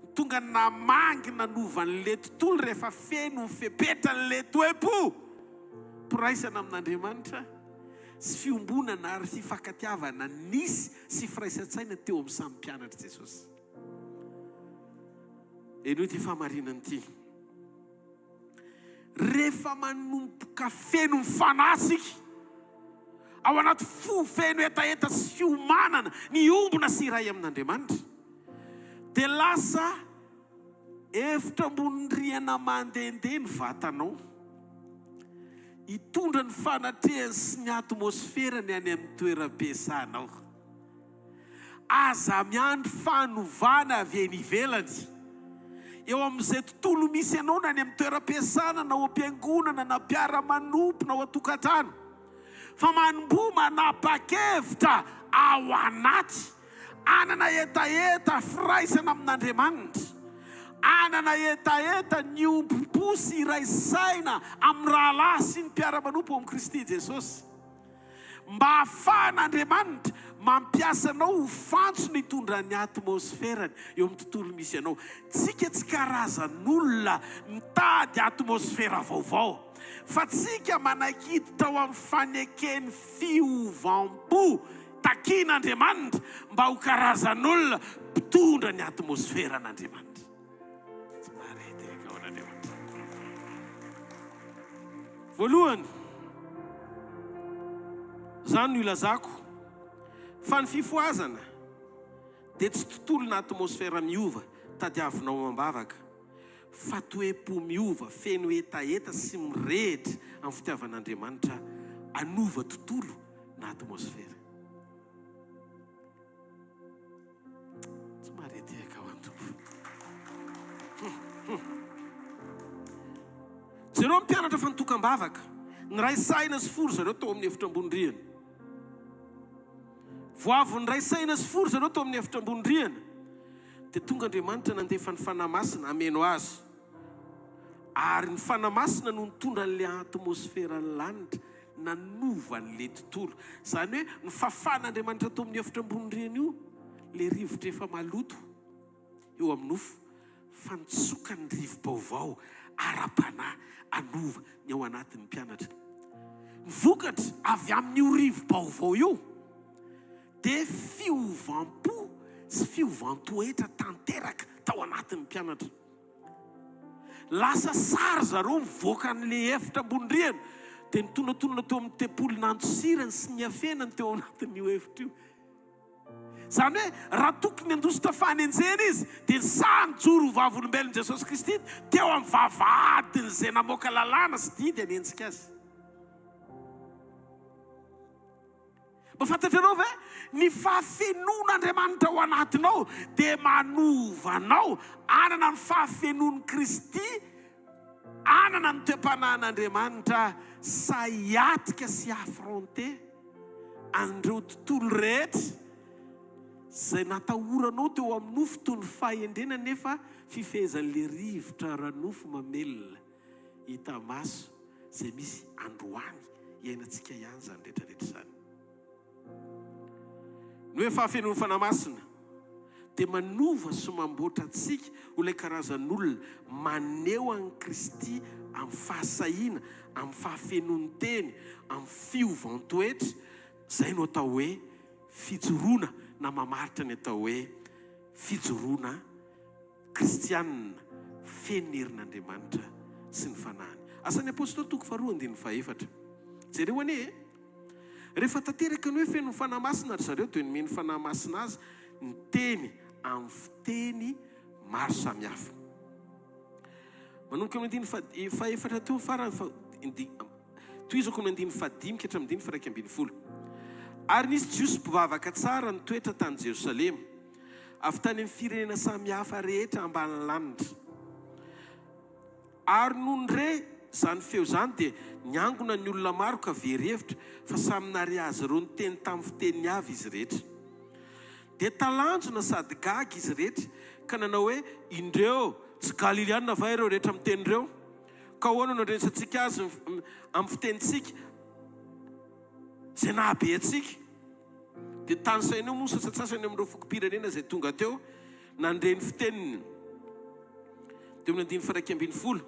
no tonga namangy nanova an'le tontolo rehefa feno ny fepetran'le toe-po. Firaisana amin'Andriamanitra sy fiombonana ary fifankatiavana nisy sy firaisan-tsaina teo amin'ny samy mpianatr'i Jesosy. Henoy ity fahamarinana ity. Rehefa manomboka feno ny Fanahy isika, ao anaty fo feno hetaheta sy fiomanana ny hiombona sy hiray amin'Andriamanitra, dia lasa Efitra ambony rihana mandehandeha ny vatanao. Hitondra ny fanatrehany sy ny atmosferany any amin'ny toeram-piasanao. Aza miandry fanovana avy eny ivelany. Eo amin'izay tontolo misy anao na any amin'ny toeram-piasana na ao am-piangonana na mpiara-manompo na ao an-tokantrano. Fa manomboha manapa-kevitra ao anaty. Hanana hetaheta firaisana amin'Andriamanitra. Hanana hetaheta ny hiombom-po sy hiray saina amin'ny rahalahy sy ny mpiara-manompo ao amin'i Kristy Jesosy. Mba hahafahan'Andriamanitra mampiasa anao ho fantsona hitondra ny atmosferany eo amin'ny tontolo misy anao. Tsika tsy karazan'olona mitady atmosfera vaovao, fa tsika manaiky hiditra ao amin'ny faneken'ny fiovam-po Takian'Andriamanitra mba ho karazan'olona mpitondra ny atmosferan'Andriamanitra. Tsy mahare teraka ao an'Andriamanitra. Voalohany, izany no ilazako fa ny fifohazana dia tsy tontolo na atmosfera miova tadiavinao amam-bavaka. Fa toe-po miova, feno hetaheta sy mirehitra amin'ny fitiavan'Andriamanitra hanova tontolo na atmosfera. Tsy mahare tehaka ho an'ny Tompo. Jereo ny mpianatra fa nitokam-bavaka. Niray saina sy fo ry zareo tao amin'ny efitra ambony rihana. Vao avy niray saina sy fo ry zareo tao amin'ny efitra ambony rihana, dia tonga Andriamanitra nandefa ny Fanahy Masina hameno azy. Ary ny Fanahy Masina no nitondra an'ilay atmosferan'ny lanitra, nanova an'ilay tontolo. Izany hoe nofafan'Andriamanitra tao amin'ny efitra ambony rihana io ilay rivotra efa maloto eo amin'ny nofo, fa nitsoka ny rivo-baovao ara-panahy hanova ny ao anatin'ny mpianatra. Ny vokatra avy amin'io rivo-baovao io dia fiovam-po sy fiovan-toetra tanteraka tao anatin'ny mpianatra. Lasa sary zareo mivoaka an'ilay efitra ambony rihana, dia nitonontonona teo amin'ny tempoly nandosirany sy niafenany teo anatin'io efitra io. Izany hoe raha tokony handositra fanenjehana izy, dia sahy nijoro ho vavolombelon'i Jesosy Kristy teo amin'ny vavahadin'izay namoaka lalàna sy didy hanenjika azy. Mba fantatrareo ve? Ny fahafenoan'Andriamanitra ao anatinao dia manova anao hanana ny fahafenoan'i Kristy, hanana ny toe-panahin'Andriamanitra, sahy hiatrika sy hi-affronter an'ireo tontolo rehetra izay natahoranao teo amin'ny nofo toy ny fahendrena nefa fifehezan'ilay rivotra ara-nofo mamelona hita maso izay misy androany iainantsika ihany izany rehetra rehetra izany. Ny hoe fahafenoan'ny Fanahy Masina dia manova sy mamboatra antsika ho ilay karazan'olona maneho an'i Kristy amin'ny fahasahiana, amin'ny fahafenoan'ny teny, amin'ny fiovan-toetra, izay no atao hoe fijoroana na mamaritra ny atao hoe fijoroana kristianina feno ny herin'Andriamanitra sy ny Fanahiny. Asan'ny Apostoly toko faharoa andininy fahefatra. Jereo anie e! Rehefa tanteraka ny hoe feno ny Fanahy Masina ry zareo dia nomen'ny Fanahy Masina azy ny teny amin'ny fiteny maro samihafa. Manomboka amin'ny andininy fahefatra teo farany fa tohizako amin'ny andininy fahadimy ka hatramin'ny andininy faha-11. Ary nisy Jiosy mpivavaka tsara nitoetra tany Jerosalema, avy tany amin'ny firenena samihafa rehetra ambany lanitra. Ary nony re izany feo izany, dia niangona ny olona maro ka very hevitra, fa samy nahare azy ireo niteny tamin'ny fiteniny avy izy rehetra. Dia talanjona sady gaga izy rehetra, ka nanao hoe, Indreo, tsy Galiliana va ireo rehetra miteny ireo? Ka ahoana no andrenesantsika azy amin'ny fitenintsika, izay nahabe antsika? Dia tanisaina eo moa ny sasantsasany amin'ireo fokom-pirenena izay tonga teo nandre ny fiteniny. Teo amin'ny andininy faha-11.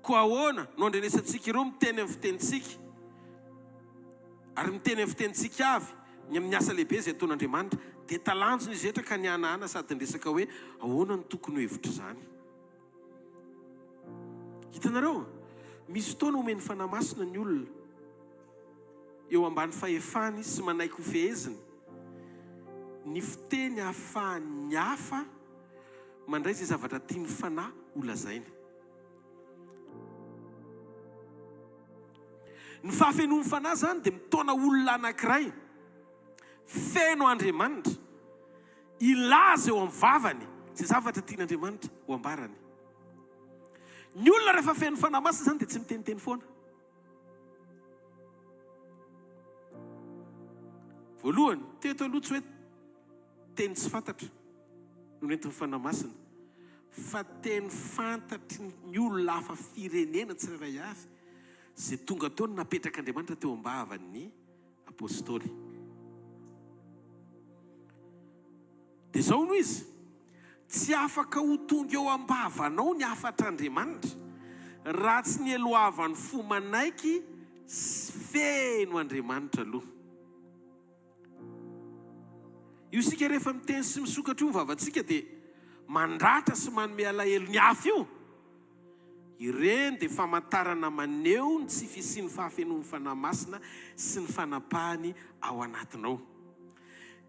Koa ahoana no andrenesantsika ireo miteny amin'ny fitenintsika, ary miteny amin'ny fitenintsika avy, ny amin'ny asa lehibe izay ataon'Andriamanitra? Dia talanjona izy rehetra ka nihanahana sady niresaka hoe, Ahoana no tokony ho hevitr'izany? Hitanareo? Misy fotoana omen'ny Fanahy Masina ny olona eo ambany fahefany sy manaiky hofeheziny ny fiteny ahafahan'ny hafa mandray izay zavatra tian'ny Fanahy holazaina. Ny fahafenoan'ny Fanahy izany dia mitaona olona anankiray feno Andriamanitra hilaza eo amin'ny vavany izay zavatra tian'Andriamanitra ho ambarany. Ny olona rehefa feno Fanahy Masina izany dia tsy miteniteny foana. Voalohany, teto aloha tsy hoe teny tsy fantatra no nentin'ny Fanahy Masina, fa teny fantatry ny olona hafa firenena tsirairay avy izay tonga teo no napetrak'Andriamanitra teo am-bavan'ny Apostoly. Dia izao no izy, tsy afaka ho tonga eo am-bavanao ny hafatr'Andriamanitra, raha tsy nielohavan'ny fo manaiky sy feno Andriamanitra aloha. Io isika rehefa miteny sy misokatra io ny vavantsika dia mandratra sy manome alahelo ny hafa io. Ireny dia famantarana maneho ny tsy fisian'ny fahafenoan'ny Fanahy Masina sy ny fanapahany ao anatinao.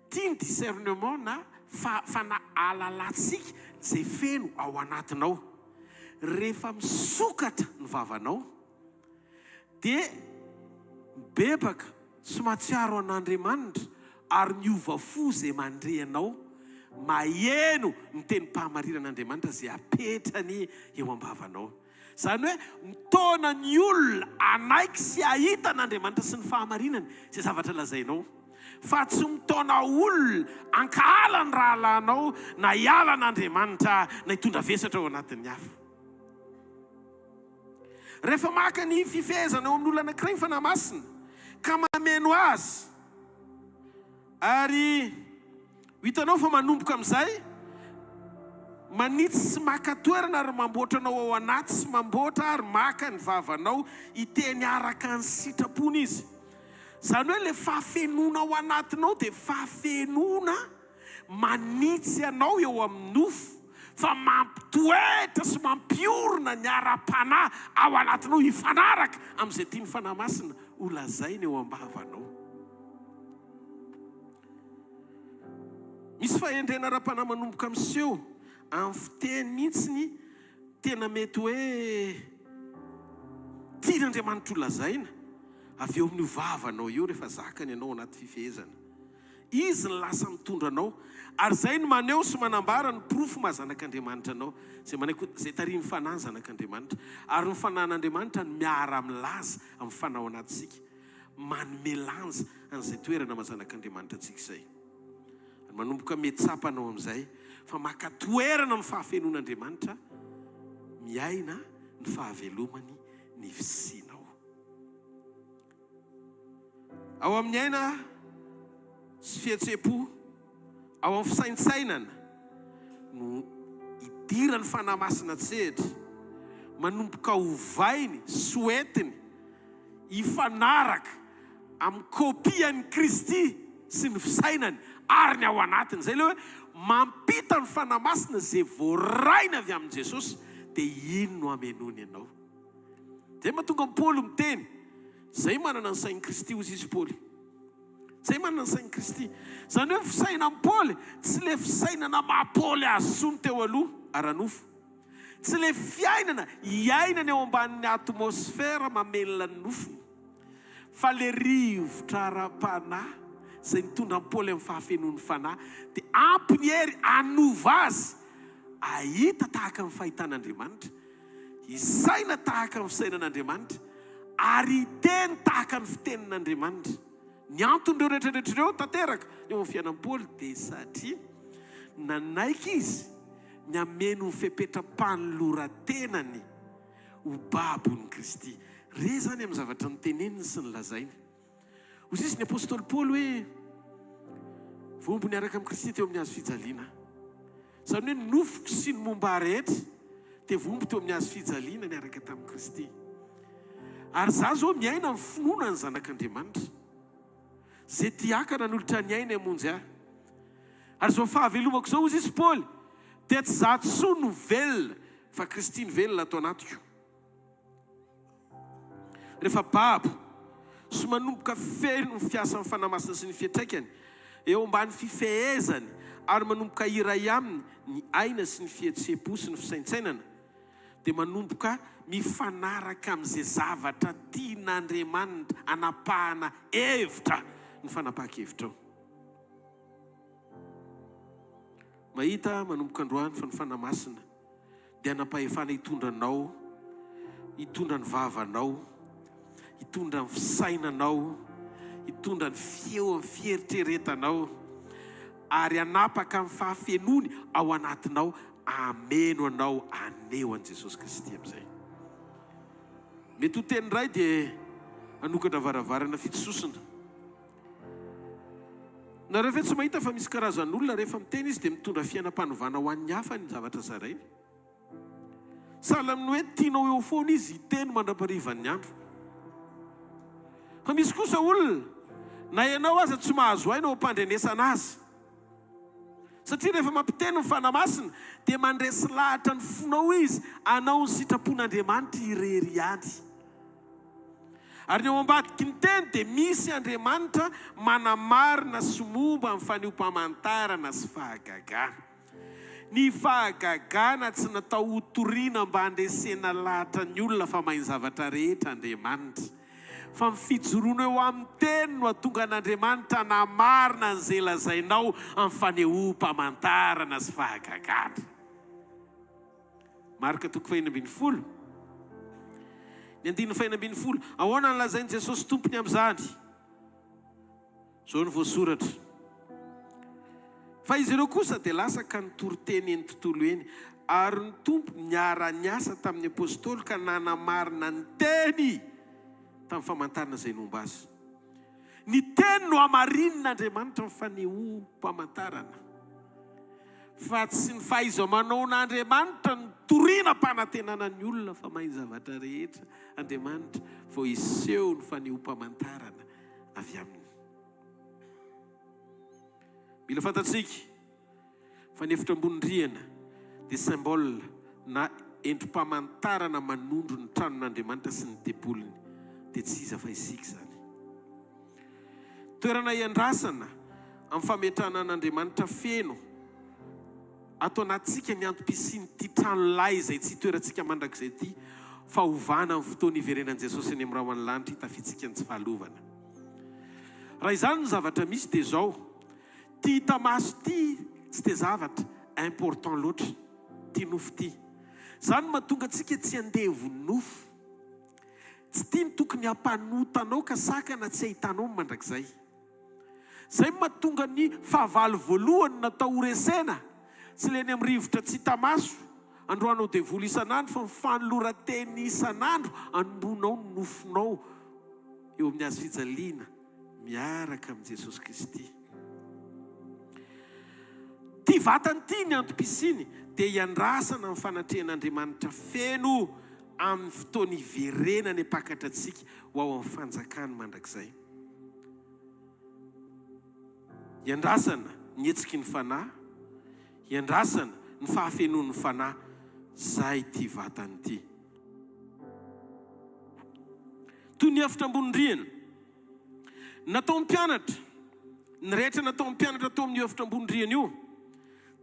Tia ny discernement na fahafana ahalalantsika Izay feno ao anatinao. Rehefa misokatra ny vavanao dia mibebaka sy mahatsiaro an'Andriamanitra ary miova fo izay mandre anao, maheno ny tenim-pahamarinan'Andriamanitra izay apetrany eo am-bavanao. Izany hoe mitaona ny olona hanaiky sy hahita an'Andriamanitra sy ny fahamarinany izay zavatra lazainao, fa tsy mitaona olona hankahala ny rahalahinao na hiala an'Andriamanitra na hitondra vesatra ao anatin'ny hafa. Rehefa maka ny fifehezana eo amin'ny olona anankiray ny Fanahy Masina ka mameno azy, ary Ho hitanao fa manomboka amin'izay, manitsy sy maka toerana ary mamboatra anao ao anaty sy mamboatra ary maka ny vavanao hiteny araka ny sitrapony Izy. Izany hoe ilay fahafenoana ao anatinao dia fahafenoana manitsy anao eo amin'ny nofo fa mampitoetra sy mampiorina ny ara-panahy ao anatinao hifanaraka amin'izay tian'ny Fanahy Masina holazaina eo am-bavanao. Misy fahendrena ara-panahy manomboka miseho amin'ny fiteny mihitsy ny tena mety hoe tian'Andriamanitra ho lazaina avy eo amin'io vavanao io rehefa zakany ianao ao anaty fifehezana. Izy no lasa mitondra anao ary izay no maneho sy manambara ny porofo maha zanak'Andriamanitra anao. Izay manaiky izay tarihin'ny Fanahy ny zanak'Andriamanitra ary ny Fanahin'Andriamanitra no miara-milaza amin'ny fanahy ao anatintsika. manome lanja an'izay toerana maha zanak'Andriamanitra antsika izay. Ary manomboka mety tsapanao amin'izay fa maka toerana amin'ny fahafenoan'Andriamanitra miaina ny fahavelomany ny fisianao. Ao amin'ny aina sy fihetseham-po, ao amin'ny fisaintsainana no idiran'ny Fanahy Masina an-tsehatra, manomboka ovainy sy hoentiny hifanaraka amin'ny kopian'i Kristy sy ny fisainany ary ny ao anatiny. Izay ilay hoe mampita ny Fanahy Masina izay voarainy avy amin'i Jesosy dia iny no hamenoany anao. Izay mahatonga an'i Paoly miteny, Izay manana ny sain'i Kristy, hozy izy Paoly. Izay manana ny sain'i Kristy. Izany hoe ny fisainan'i Paoly tsy ilay fisainana maha Paoly azy intsony teo aloha, ara-nofo. Tsy ilay fiainana iainany eo ambanin'ny atmosfera mamelona ny nofony, fa ilay rivotra ara-panahy izay nitondra an'i Paoly amin'ny fahafenoan'ny Fanahy, dia ampy ny hery hanova azy hahita tahaka ny fahitan'Andriamanitra, hisaina tahaka ny fisainan'Andriamanitra, ary hiteny tahaka ny fitenin'Andriamanitra. Ny anton'ireo rehetra rehetra ireo tanteraka eo amin'ny fiainan'i Paoly dia satria nanaiky izy ny hameno ny fepetram-panoloran-tenany ho babon'i Kristy. Re izany amin'ny zavatra noteneniny sy nolazainy. Hoy sisa ny apostoly Paoly hoe, Voahombo niaraka amin'i Kristy teo amin'ny hazo fijaliana aho. Izany hoe ny nofoko sy ny momba ahy rehetra dia voahombo teo amin'ny hazo fijaliana niaraka tamin'i Kristy. Ary izaho izao miaina amin'ny finoana ny Zanak'Andriamanitra, izay tia ahy ka nanolotra ny ainy hamonjy ahy. Ary izao fahavelomako izao, hozy izy Paoly, dia tsy izaho intsony no velona, fa Kristy no velona ato anatiko. Rehefa babo sy manomboka feno ny fiasan'ny Fanahy Masina sy ny fiantraikany eo ambany fifehezany ary manomboka iray aminy ny aina sy ny fihetseham-po sy ny fisaintsainana, dia manomboka mifanaraka amin'izay zavatra tian'Andriamanitra hanapahana hevitra ny fanapahan-kevitrao. Mahita manomboka androany fa ny Fanahy Masina dia hanam-pahefana hitondra anao, hitondra ny vavanao, hitondra ny fisainanao, hitondra ny feo amin'ny fieritreretanao, ary hanapaka amin'ny fahafenoany ao anatinao, hameno anao, haneho an'i Jesosy Kristy amin'izay. Mety ho teny iray dia hanokatra varavarana fitsosona. Nareo ve tsy mahita fa misy karazan'olona rehefa miteny izy dia mitondra fiainam-panovana ho an'ny hafa ny zavatra zarainy? Sahala amin'ny hoe tianao eo foana izy hiteny mandra-parivan'ny andro. Fa misy kosa olona na ianao aza tsy mahazo aina eo am-pandrenesana azy. Satria rehefa mampiteny ny Fanahy Masina dia mandresy lahatra ny fonao izy hanao ny sitrapon'Andriamanitra irery ihany. Ary ny ao ambadiky ny teny dia misy Andriamanitra manamarina sy momba ny fanehoam-pamantarana sy fahagagana. Ny fahagagana tsy natao hotorina mba handresena lahatra ny olona fa mahay ny zavatra rehetra Andriamanitra. Fa ny fijoroana eo amin'ny teny no hahatonga an'Andriamanitra hanamarina an'izay lazainao amin'ny fanehoam-pamantarana sy fahagagana. Marka toko fahenina ambin'ny folo, ny andininy fahenina ambin'ny folo. Ahoana no lazain'i Jesosy Tompony amin'izany? Izao no voasoratra, Fa izy ireo kosa dia lasa ka nitory teny eny tontolo eny, ary ny Tompo niara-niasa tamin'ny apostoly ka nanamarina ny teny tamin'ny famantarana izay nomba azy. Ny teny no hamarinin'Andriamanitra amin'ny fanehoam-pamantarana, fa tsy ny fahaiza-manaon'Andriamanitra no toriana am-panantenana ny olona fa mahay ny zavatra rehetra Andriamanitra vao hiseho ny fanehoam-pamantarana avy aminy. Mila fantatsika fa ny efitra ambony rihana dia symbole na endri-pamantarana manondro ny tranon'Andriamanitra sy ny tempoliny, dia tsy iza fa isika izany. Toerana iandrasana amin'ny fametrahana an'Andriamanitra feno Ato anatintsika ny antom-pisian'ity trano lay izay tsy hitoerantsika mandrakizay ity, fa hovana amin'ny fotoana hiverenan'i Jesosy eny amin'ny rahon'ny lanitra hitafiantsika ny tsy fahalovana. Raha izany no zavatra misy dia izao, ity hita maso ity tsy dia zavatra important loatra, ity nofo ity. Izany no mahatonga antsika tsy andevo nofo. Tsy ity no tokony hampanota anao ka sakana tsy hahitanao ny mandrakizay. Izay no mahatonga ny fahavalo voalohany natao ho resena, tsy ilay eny amin'ny rivotra tsy hita maso, androanao devoly isan'andro fa ny fanoloran-teny isan'andro anomboanao ny nofonao eo amin'ny hazo fijaliana miaraka amin'i Jesosy Kristy. Ity vatana ity ny antom-pisiany dia hiandrasana ny fanatrehan'Andriamanitra feno amin'ny fotoana hiverenany hampakatra antsika ho ao amin'ny fanjakany mandrakizay. Iandrasana ny hetsiky ny Fanahy, iandrasana ny fahafenoan'ny Fanahy, zay ity vatana ity. Toy ny efitra ambony rihana. Nataon'ny mpianatra, ny rehetra nataon'ny mpianatra tao amin'io efitra ambony rihana io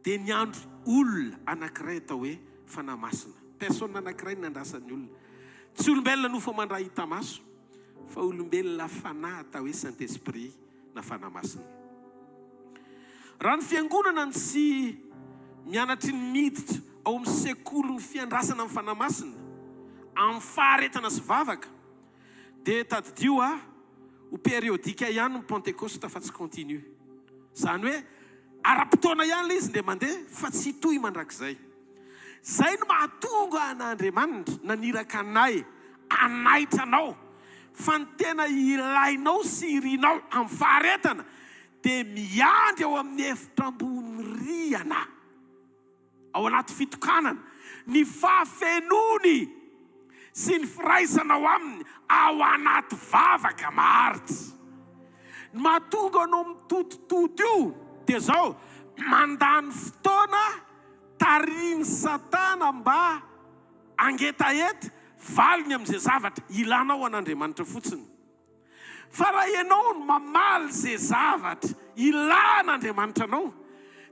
dia niandry olona anankiray atao hoe Fanahy Masina. Personne anankiray no nandrasan'ny olona. Tsy olombelona nofo aman-dra hita maso. Fa olombelona fanahy atao hoe Saint Esprit na Fanahy Masina. Raha ny fiangonana no tsy mianatry ny miditra ao amin'ny sekolin'ny fiandrasana ny Fanahy Masina amin'ny faharetana sy vavaka dia tadidio a ho périodique ihany ny Pentekosta fa tsy continu. Izany hoe ara-potoana ihany ilay izy indray mandeha fa tsy hitohy mandrakizay. Izay no mahatonga an'Andriamanitra naniraka anay hanaitra anao fa ny tena ilainao sy irinao amin'ny faharetana dia miandry ao amin'ny efitra ambony rihana, ao anaty fitokanana, ny fahafenoany sy ny firaisanao aminy ao anaty vavaka maharitra. Ny mahatonga anao mitotitoto io dia izao, mandany fotoana Tarihin'i Satana mba hangetaheta valiny amin'izay zavatra ilanao an'Andriamanitra fotsiny. Fa raha ianao no mamaly izay zavatra ilan'Andriamanitra anao,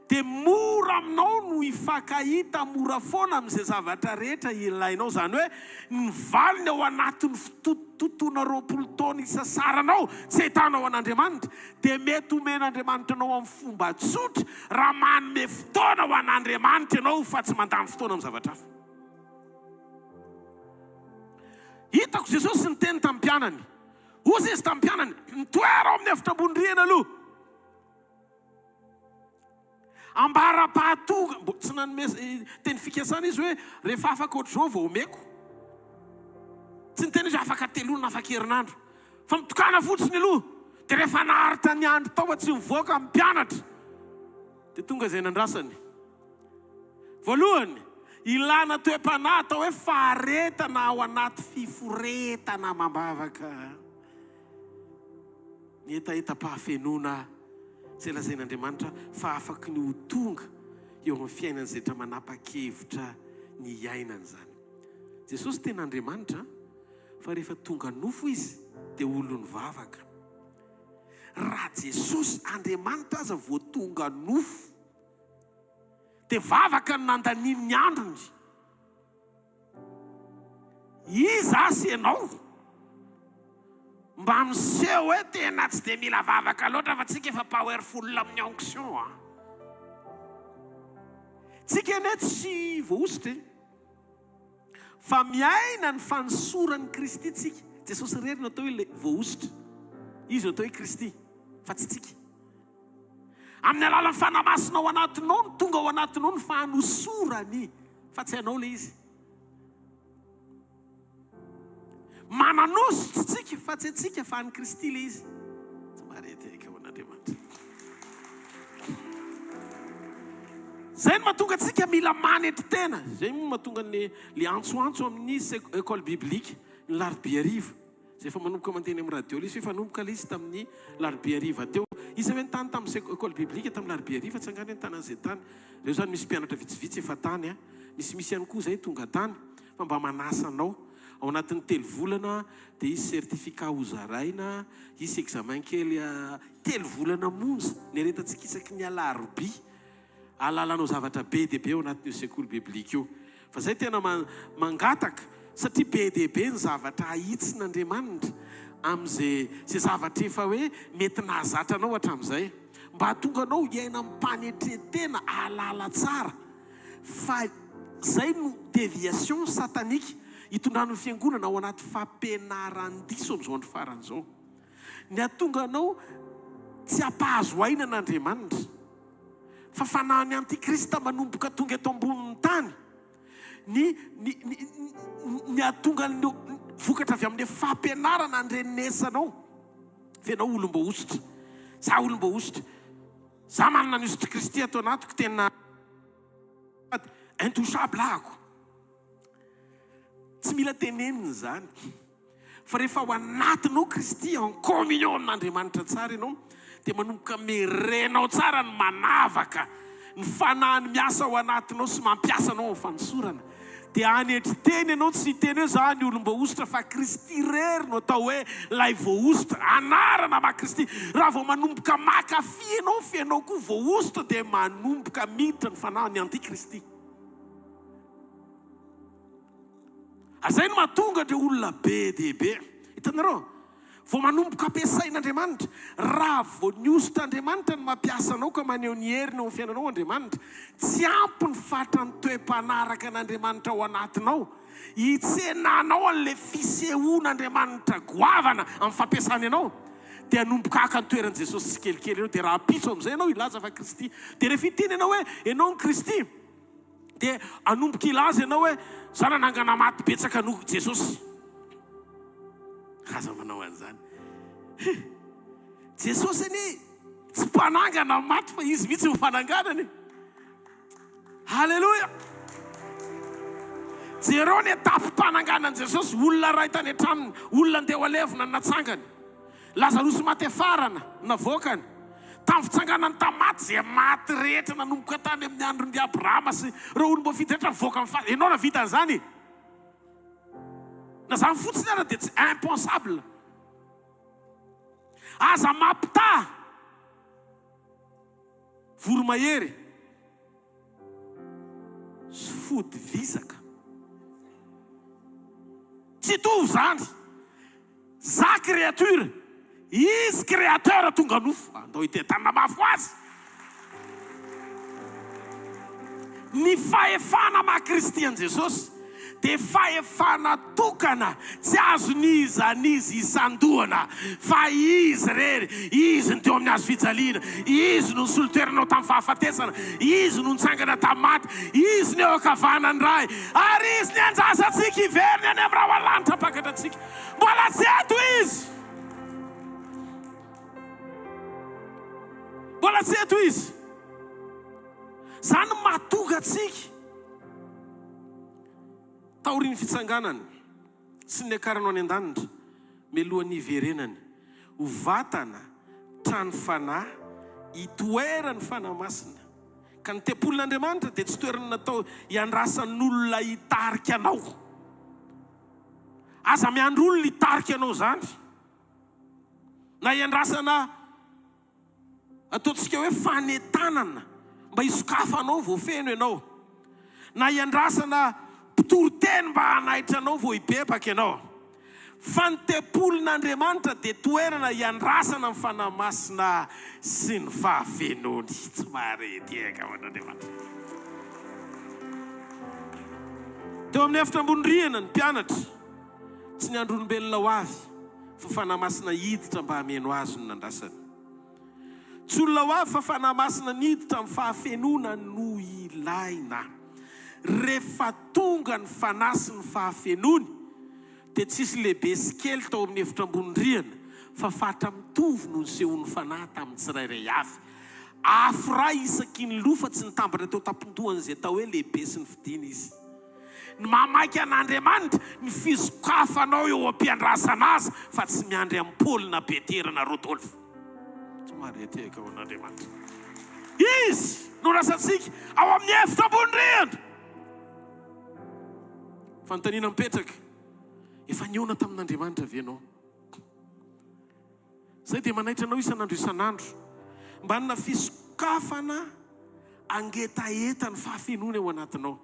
dia mora aminao no hifankahita mora foana amin'izay zavatra rehetra ilainao. Izany hoe ny valiny ao anatin'ny fitotototoana 20 taona isasaranao tsy ahitanao an'Andriamanitra, dia mety homen'Andriamanitra anao amin'ny fomba tsotra raha manome fotoana ho an'Andriamanitra ianao fa tsy mandany fotoana amin'ny zavatra hafa. Hitako Jesosy niteny tamin'ny mpianany. Hoy izy tamin'ny mpianany, mitoera ao amin'ny efitra ambony rihana aloha. Ambara-pahatonga, mbo tsy nanome teny fikasana izy hoe rehefa afaka ohatr'izao vao omeko. Tsy niteny izy hoe afaka telo na afaka herinandro. Fa mitokana fotsiny aloha. Dia rehefa naharitra ny andro tao fa tsy nivoaka ny mpianatra, dia tonga izay nandrasany. Voalohany, ilana toe-panahy atao hoe faharetana ao anaty fiforetana amam-bavaka. Ny hetahetam-pahafenoana izay lazain'Andriamanitra fa afaky ny ho tonga eo amin'ny fiainan'izay rehetra manapa-kevitra ny hiainana izany. Jesosy tena Andriamanitra fa rehefa tonga nofo Izy dia olon'ny vavaka. Raha Jesosy Andriamanitra aza vao tonga nofo. Dia vavaka no nandaniany ny androny. Iza asa ianao? Mba miseho hoe tena tsy dia mila vavaka loatra fa tsika efa powerful amin'ny onction an. Tsika anie tsy voahosotra e. Fa miaina ny fanosoran'i Kristy tsika. Jesosy irery no atao hoe ilay voahosotra. Izy no atao hoe Kristy fa tsy tsika. Amin'ny alalan'ny Fanahy Masina ao anatinao no tonga ao anatinao ny fanosorany fa tsy anao ilay izy. Mananosotra tsika fa tsy antsika fa an'i Kristy ilay izy. Tsy maharety ho an'Andriamanitra. Izay no mahatonga antsika mila manetry tena. Izay moa mahatonga ny le antsoantso amin'ny école biblique ny larobia hariva. Izay efa manomboka mandeha eny amin'ny radio ilay izy fa efa nanomboka ilay izy tamin'ny larobia hariva teo. Iza ve ny tany tamin'ny école biblique tamin'ny larobia hariva? Tsangano hoe ny tanan'izay tany. Ireo izany misy mpianatra vitsivitsy efa tany an. Misimisy ihany koa izay tonga tany fa mba manasa anao. Ao anatin'ny telo volana dia hisy certificat hozaraina, hisy examen kely telo volana monja niaretantsika isaky ny alarobia. Ahalalanao zavatra be dia be ao anatin'io sekoly biblika io. Fa zay tena mangataka satria be dia be ny zavatra ahitsin'Andriamanitra amin'izay izay zavatra efa hoe mety nahazatra anao hatramin'izay. Mba hahatonga anao hiaina amim-panetren-tena hahalala tsara fa izay no déviation satanique hitondrany ny fiangonana ao anaty fampianaran-diso amin'izao andro farany izao. Ny hahatonga anao tsy hampahazo aina an'Andriamanitra. Fa fanahin'ny antikrista manomboka tonga eto ambonin'ny tany. Ny, ny, ny, ny hahatonga ny vokatra avy amin'ny fampianarana andrenesanao. Fa ianao olom-boahosotra. Za olom-boahosotra. Za manana ny hosotr'i Kristy ato anatiko, tena intouchable ahako. Tsy mila tenenina izany. Fa rehefa ao anatinao Kristy, en communion amin'Andriamanitra tsara ianao, dia manomboka merenao tsara ny manavaka ny fanahiny miasa ao anatinao sy mampiasa anao amin'ny fanosorana. Dia hanetry tena ianao, tsy hiteny hoe za ny olom-boahosotra fa Kristy irery no atao hoe ilay voahosotra, anarana maha Kristy. Raha vao manomboka maka fy ianao fa ianao koa voahosotra dia manomboka miditra ny fanahin'ny antikristy. Ary izay no mahatonga ireo olona be dia be. Hitanareo? Vao manomboka ampiasain'Andriamanitra. Raha vao nihosotr'Andriamanitra ny mampiasa anao ka maneho ny heriny eo amin'ny fiainanao Andriamanitra, tsy ampy ny fatran'ny toe-panaraka an'Andriamanitra ao anatinao hitsenanao an'ilay fisehoan'Andriamanitra goavana amin'ny fampiasany anao, dia hanomboka haka ny toeran'i Jesosy tsikelikely ianao. Dia rahampitso amin'izay ianao hilaza fa Kristy. Dia rehefa hiteny ianao hoe ianao no Kristy, Dia hanomboka hilaza ianao hoe, Za nanangana maty betsaka noho Jesosy. Aza manao an'izany. Jesosy anie tsy mpanangana maty fa Izy mihitsy no fananganana e. Haleloia! Jereo ny etapim-pananganan'i Jesosy, olona iray tany an-tranony, olona andeha ho alevina no natsangany. Lazarosy maty hafarana, navoakany. Tamin'ny fitsanganany tamin'ny maty, izay maty rehetra nanomboka tany amin'ny andron'i Abrahama sy ireo olom-boafidy rehetra nivoaka amin'ny fasana. Ianao nahavita an'izany e! Na izany fotsiny ara dia tsy impensable. Aza mampitaha voromahery. sy fody vizaka. Tsy hitovy izany. Za créature, izy créateur tonga nofo. Andao hitetanina mafy ho azy. Ny fahefana maha Kristy an'i Jesosy dia fahefana tokana tsy azon'iza n'iza isandohana fa Izy irery, Izy no teo amin'ny hazo fijaliana, Izy no nisolo toerana anao tamin'ny fahafatesana, Izy no nitsangana tamin'ny maty, Izy no eo ankavanan'ny Ray, ary Izy niandrasa antsika hiverina any amin'ny rahona lanitra hampakatra antsika. Mbola tsy eto Izy! Mbola tsy eto Izy! Izany no mahatonga antsika. Taorian'ny fitsanganany sy ny niakarany ho any an-danitra, mialohan'ny hiverenany ho vatana, trano fanahy, itoeran'ny Fanahy Masina. Ka ny tempolin'Andriamanitra dia tsy toerana natao hiandrasan'olona hitarika anao. Aza miandry olona hitarika anao izany, na hiandrasana. Ataontsika hoe fanentanana. mba hisokafanao vao feno ianao, na hiandrasana mpitory teny mba hanaitra anao vao hibebaka ianao. Fa ny tempolin'Andriamanitra dia toerana hiandrasana ny Fanahy Masina sy ny fahafenoany. Tsy mahare tehaka ho an'Andriamanitra. Teo amin'ny efitra ambony rihana ny mpianatra, tsy niandry olombelona ho avy, fa Fanahy Masina hiditra mba hameno azy no nandrasany. Tsy olona ho avy fa Fanahy Masina niditra amin'ny fahafenoana no ilaina. Rehefa tonga ny Fanahy sy ny fahafenoany dia tsisy lehibe sy kely tao amin'ny efitra ambony rihana fa fatra mitovy no nisehoan'ny Fanahy tamin'ny tsirairay avy. Afo iray isaky ny loha fa tsy nitambatra teo an-tampon-dohan'izay atao hoe lehibe sy ny fidina izy. Ny maha-maika an'Andriamanitra, ny fisokafanao eo am-piandrasana Azy fa tsy miandry an'i Paoly na Petera na Rodolphe. Tsy mahare tehaka ho an'Andriamanitra. Izy no rasantsika ao amin'ny efitra ambony rihana. Fanontaniana mipetraka, efa nihaona tamin'Andriamanitra ve ianao? Izay dia manaitra anao isan'andro isan'andro. Mba hanana fisokafana hangetaheta ny fahafenoana eo anatinao.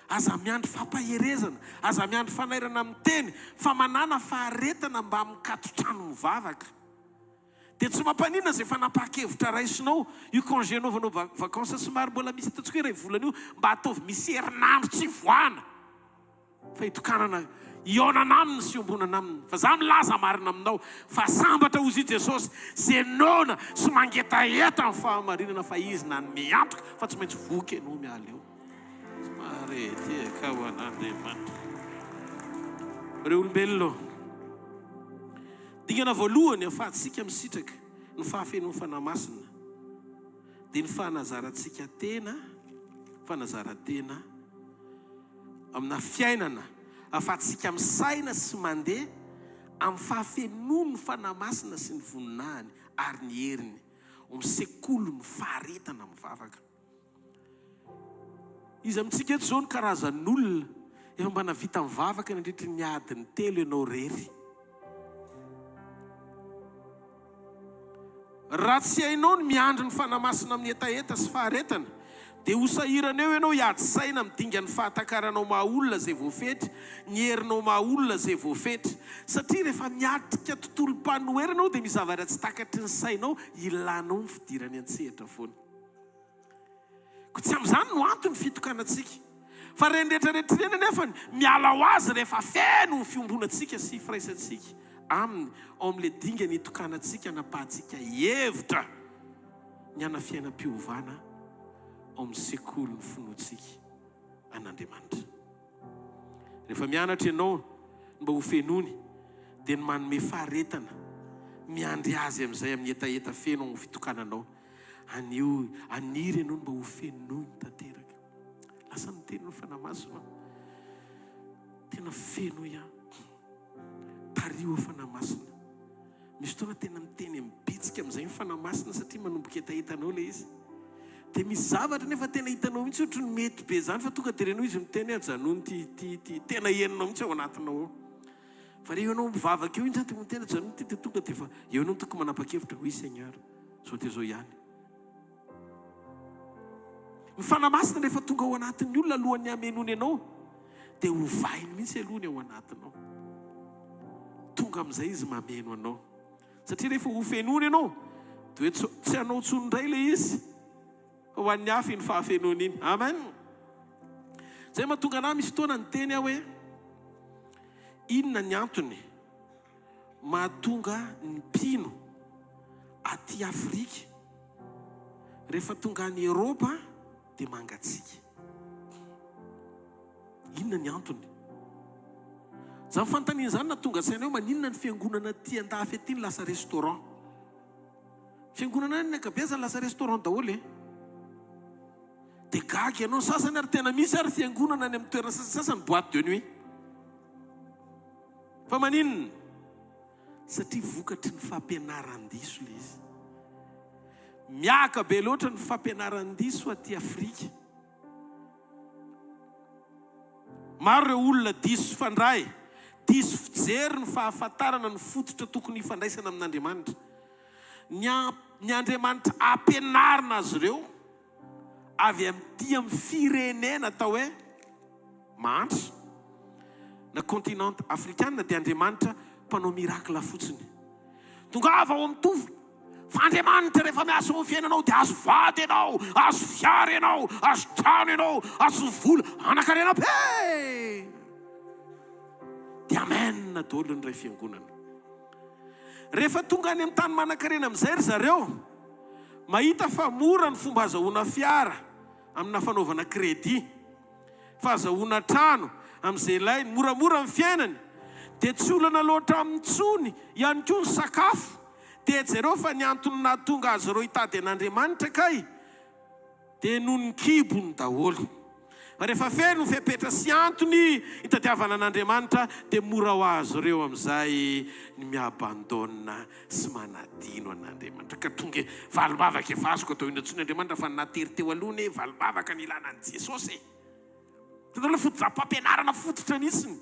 Aza miandry fampaherezana, aza miandry fanairana amin'ny teny, fa manàna faharetana mba mikaton-trano mivavaka. Dia tsy mampaninona izay fanapahan-kevitra raisinao, io congé anaovanao vacances somary mbola misy ataontsika hoe iray volana io, mba ataovy misy herinandro tsy hivoahana. Fa hitokanana hihaonana aminy sy hiombonana aminy. Fa za milaza marina aminao fa sambatra hozy i Jesosy ze noana sy mangetaheta ny fahamarinana fa Izy nanome antoka fa tsy maintsy voky ianao miala eo. Tsy mahare tehaka ho an'Andriamanitra. Rey olombelona ô! Dingana voalohany ahafahantsika misitraka ny fahafenoan'ny Fanahy Masina dia ny fanazarantsika tena, fanazaran-tena, amina fiainana ahafahantsika misaina sy mandeha amin'ny fahafenoan'ny Fanahy Masina sy ny voninahiny ary ny heriny ao amin'ny sekolin'ny faharetana mivavaka. Iza amintsika eto izao no karazan'olona efa mba nahavita nivavaka nandritry ny adiny telo ianao irery? Raha tsy hainao ny miandry ny Fanahy Masina amin'ny hetaheta sy faharetana, dia ho sahirana eo ianao hiady saina amin'ny dingan'ny fahatakaranao maha-olona izay voafetra, ny herinao maha-olona izay voafetra. Satria rehefa miatrika tontolom-panoherana ianao dia misy zavatra tsy takatry ny sainao ilanao ny fidirany an-tsehatra foana. Koa tsy amin'izany no antony fitokanantsika. Fa ireny rehetra rehetra ireny anefa miala ho azy rehefa feno ny fiombonantsika sy firaisantsika Aminy ao amin'ilay dingana itokanantsika anapahantsika hevitra ny hana fiainam-piovana ao amin'ny sekolin'ny finoantsika an'Andriamanitra. Rehefa mianatra ianao ny mba ho fenoiny dia ny manome faharetana miandry Azy amin'izay amin'ny hetaheta feno ao amin'ny fitokananao. Anio, aniry ianao ny mba ho fenoiny tanteraka. Lasa miteny ny Fanahy Masina. Tena fenoy aho. Tariho aho Fanahy Masina. Misy fotoana tena miteny mibitsika amin'izay ny Fanahy Masina satria manomboka hetahetanao ilay izy. Dia misy zavatra nefa tena hitanao mihitsy ohatry ny mety be izany fa tonga dia renao izy miteny hoe ajanony ity, ity, ity. Tena henonao mihitsy ao anatinao ao. Fa rehefa ianao mivavaka eo iny izany dia miteny ajanony ity dia tonga dia efa eo ianao tokony manapa-kevitra, oui Seigneur. Zao dia zao ihany. Ny Fanahy Masina rehefa tonga ao anatin'ny olona alohan'ny hamenoany anao dia ovainy mihitsy aloha ny ao anatinao. Tonga amin'izay izy mameno anao. Satria rehefa hofenoiny ianao dia hoe tsy anao intsony indray ilay izy fa ho an'ny hafa iny fahafenoana iny. Amen. Izay mahatonga anah misy fotoana niteny aho hoe inona ny antony mahatonga ny mpino aty Afrika rehefa tonga any Eropa dia mangatsiaka. Inona ny antony? Izany fanontaniana izany nahatonga saina hoe maninona ny fiangonana aty andafy aty no lasa restaurant? Fiangonana any ny ankabeazany lasa restaurant daholo e. Dia gaga ianao, ny sasany ary tena misy ary fiangonana any amin'ny toerana sasany boîte de nuit. Fa maninona? Satria vokatry ny fampianaran-diso ilay izy. Miaka be loatra ny fampianaran-diso aty Afrika. Maro ireo olona diso fandray, diso fijery ny fahafantarana ny fototra tokony hifandraisana amin'Andriamanitra. Ny ny Andriamanitra ampianarina azy ireo. Avy aty amin'ny firenena atao hoe mahantra na continent afrikana dia Andriamanitra mpanao miracle fotsiny. Tongava ao amin'ny Tompo fa Andriamanitra rehefa miasa ao amin'ny fiainanao dia azo vady ianao, azo fiara ianao, azo trano ianao, azo vola, hanan-karena be. Dia amen daholo ny iray fiangonana. Rehefa tonga any amin'ny tany manan-karena amin'izay ry zareo, mahita fa mora ny fomba azahoana fiara amina fanaovana crédit, fahazahoana trano amin'izay ilainy, moramora ny fiainany, dia tsy olana loatra aminy intsony ihany koa ny sakafo. Dia jereo fa ny antony nahatonga azy ireo hitady an'Andriamanitra kay dia noho ny kibony daholo. Fa rehefa feno ny fepetra sy antony hitadiavana an'Andriamanitra dia mora ho azy ireo amin'izay ny mi-abandonne sy manadino an'Andriamanitra. Ka tonga e, valim-bavaka efa azoko atao inona intsony Andriamanitra fa ny natery teo aloha anie valim-bavaka ny ilana an'i Jesosy e. Hitanareo ilay foto-pampianarana fototra mihitsiny.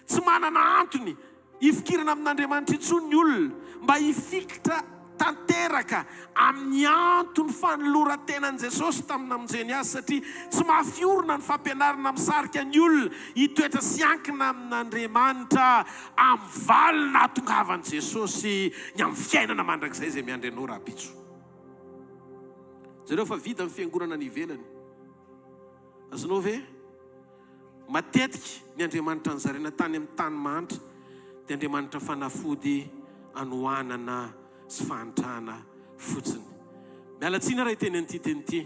Tsy manana antony hifikirana amin'Andriamanitra intsony ny olona mba hifikitra tanteraka amin'ny antony fanoloran-tenan'i Jesosy tamin'ny namonjeny azy, satria tsy mafy orina ny fampianarana misarika ny olona hitoetra sy hiankina amin'Andriamanitra amin'ny valiny nahatongavan'i Jesosy ny amin'ny fiainana mandrakizay izay miandry anao rahampitso. Jereo fa vita ny fiangonana any ivelany. Azonao ve? Matetika ny andriamanitra nozaraina tany amin'ny tany mahantra dia andriamanitra fanafody hanoanana sy fahantrana fotsiny. Miala tsiny raha hiteny an'ity teny ity.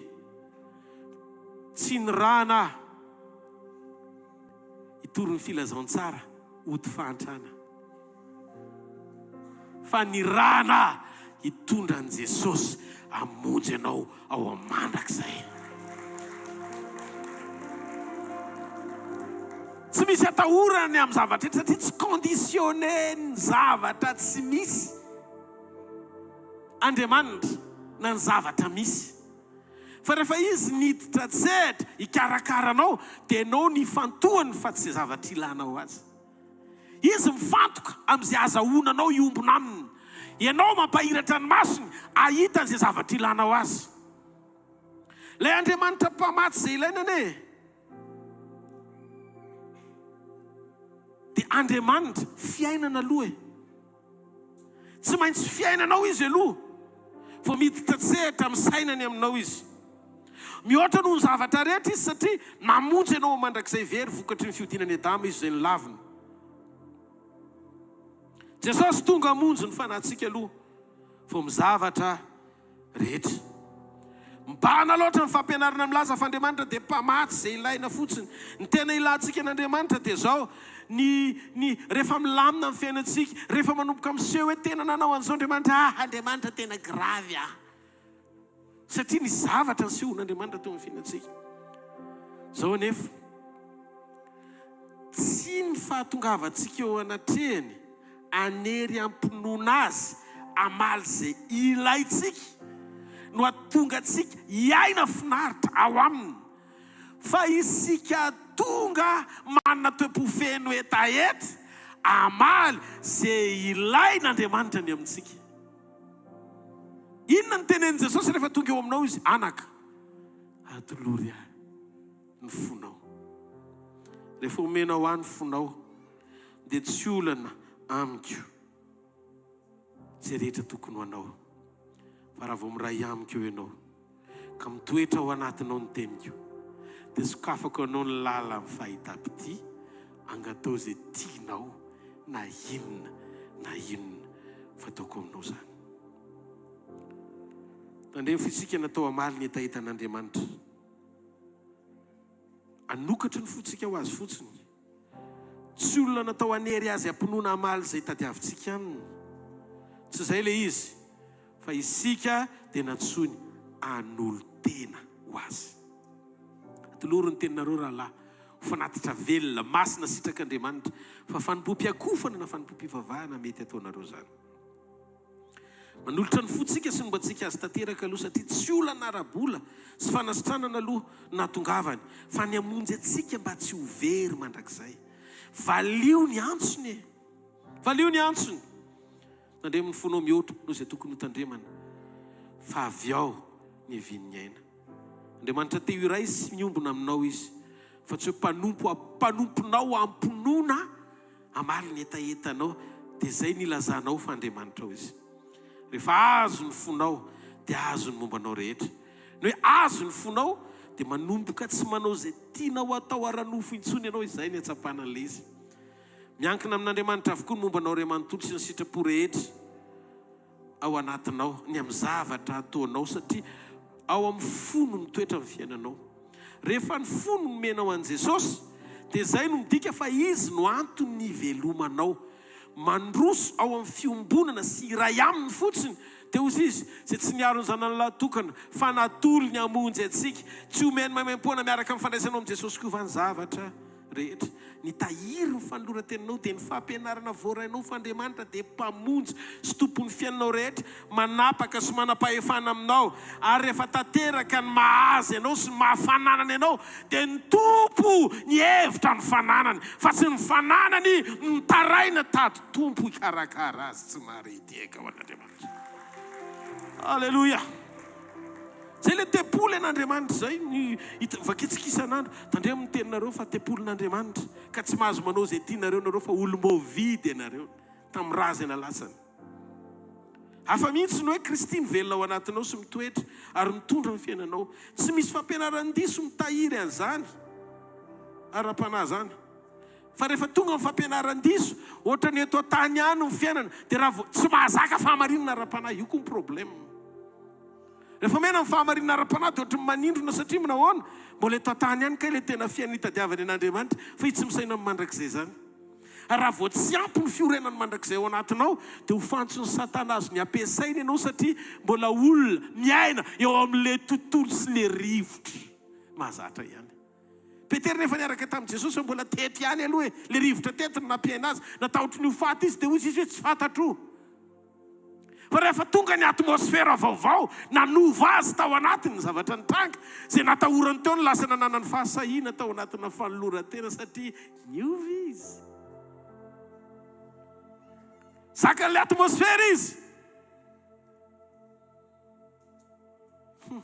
Tsy nirahana aho hitory ny filazantsara hody fahantrana. Fa nirahana aho hitondra an'i Jesosy hamonjy anao ao amin'ny mandrakizay. Tsy misy atahorana ny amin'ny zavatra rehetra satria tsy conditionné ny zavatra tsy misy Andriamanitra na ny zavatra misy. Fa rehefa Izy niditra an-tsehatra hikarakara anao dia ianao no ifantohany fa tsy izay zavatra ilanao azy. Izy mifantoka amin'izay azahoana anao hiombona aminy. Ianao mampahiratra ny masony hahita an'izay zavatra ilanao azy. Ilay Andriamanitra mpamatsy izay ilaina anie dia Andriamanitra fiainana aloha e. Tsy maintsy fiainanao izy aloha vao miditra an-tsehatra amin'ny sainany aminao izy. Mihoatra noho ny zavatra rehetra izy satria namonjy anao ho mandrakizay very vokatry ny fihodinan'i Adama izy izay nolavina. Jesosy tonga hamonjy ny fanahintsika aloha vao mizavatra rehetra. Mibahana loatra ny fampianarana milaza fa Andriamanitra dia mpamatsy izay ilaina fotsiny. Ny tena ilantsika an'Andriamanitra dia izao, ny, ny, rehefa milamina ny fiainantsika, rehefa manomboka miseho hoe tena nanao an'izao Andriamanitra, ah, Andriamanitra tena gravy ah. Satria nisy zavatra nisehon'Andriamanitra teo amin'ny fiainantsika. Izao anefa, tsy ny fahatongavantsika eo anatrehany hanery am-pinoana Azy hamaly izay ilaintsika no hahatonga antsika hiaina finaritra ao Aminy, fa isika tonga manana toe-po feno hetaheta hamaly izay ilain'Andriamanitra ny amintsika. Inona no tenenin'i Jesosy rehefa tonga eo aminao Izy? Anaka, atolory Ahy ny fonao. Rehefa omenao Ahy ny fonao, dia tsy olana amiko izay rehetra tokony ho anao. Fa raha vao miray amiko eo ianao, ka mitoetra ao anatinao ny teniko, dia sokafako anao ny lalan'ny fahitam-pitia, angatao izay tianao na inona na inona fa ataoko aminao izany. Tandremo f'isika natao hamaly ny hetahetan'Andriamanitra. Hanokatra ny fontsika ho Azy fotsiny. Tsy olona natao hanery azy am-pinoana hamaly izay tadiavintsika aminy. Tsy izay ilay izy, fa isika dia nantsoiny hanolo-tena ho azy. Atolory ny teninareo, rahalahy, ho fanatitra velona, masina, sitrak'Andriamanitra, fa fanompoam-piakofana na fanompoam-pivavahana mety ataonareo izany. Manolotra ny fontsika sy ny momba antsika azy tanteraka aloha satria tsy olana ara-bola sy fanasitranana aloha no nahatongavany fa ny hamonjy antsika mba tsy ho very mandrakizay. Valio ny antsony e! Valio ny antsony! Tandremo ny fonao mihoatra noho izay tokony hotandremana fa avy ao ny hevian'ny aina. Andriamanitra te ho iray sy miombona aminao Izy, fa tsy hoe mpanompo mpanomponao am-pinoana hamaly ny hetahetanao, dia izay no ilazanao fa Andriamanitrao Izy. Rehefa azo ny fonao, dia azo ny momba anao rehetra. Ny hoe azo ny fonao, dia manomboka tsy manao izay tianao atao ara-nofo intsony ianao, izay ny hatsapana an'ilay izy. Miankina amin'Andriamanitra avokoa ny momba anao ray manontolo sy ny sitrapo rehetra ao anatinao, ny amin'ny zavatra ataonao, satria ao amin'ny fo no mitoetra ny fiainanao. Rehefa ny fo no nomenao an'i Jesosy, dia izay no midika fa Izy no antony hivelomanao. Mandroso ao amin'ny fiombonana sy iray Aminy fotsiny, dia hozy Izy, izay tsy niaro ny Zanany lahy tokana, fa natolony hamonjy antsika. Tsy omeny maimaimpoana miaraka amin'ny fandraisanao amin'i Jesosy koa va ny zavatra rehetra. Ny tahiry ny fanoloran-teninao dia ny fampianarana voarainao fa Andriamanitra dia Mpamonjy sy Tompon'ny fiainanao rehetra, manapaka sy manam-pahefana aminao, ary rehefa tanteraka ny maha Azy anao sy ny maha fananany anao dia ny Tompo nihevitra ny fananany fa tsy ny fananany no mitaraina tady Tompo hikarakara azy tsy mahare dieka ho an'Andriamanitra. Aleloia! Zay le tempoly an'Andriamanitra zay ny vakintsika isan'andro. Tandremo ny teninareo fa tempolin'Andriamanitra ka tsy mahazo manao zay tianareo nareo fa olom-boavidy ianareo tamin'ny ra zay nalatsany. Hafa mihitsy ny hoe Kristy mivelona ao anatinao sy mitoetra ary mitondra ny fiainanao. Tsy misy fampianaran-diso mitahiry an'izany ara-panahy zany. Fa rehefa tonga ny fampianaran-diso, ohatran'ny eto an-tany ihany ny fiainana, dia raha vao tsy mahazaka fahamarinana ara-panahy, io koa ny problème. Rehefa omena ny fahamarinana ara-panahy dia ohatran'ny manindrona satria nahoana? Mbola eto an-tany ihany kay ilay tena fiainana itadiavany an'Andriamanitra, fa io tsy misaina amin'ny mandrakizay izany. Ary raha vao tsy ampy ny fiorenan'ny mandrakizay ao anatinao, dia ho fantson'i Satana azony ampiasaina ianao satria mbola olona miaina eo amin'ilay tontolo sy ilay rivotra mahazatra ihany. Petera nefa niaraka tamin'i Jesosy fa mbola teto ihany aloha e, le rivotra teto no nampiaina azy, natahotry ny ho faty izy dia hoy izy hoe tsy fantatro. Fa rehefa tonga ny atmosfera vaovao nanova azy tao anatiny ny zavatra nitranga, izay natahorany teo no lasa nananany fahasahiana tao anatina fanoloran-tena satria niova izy. Zakan'ilay atmosfera izy. Hum.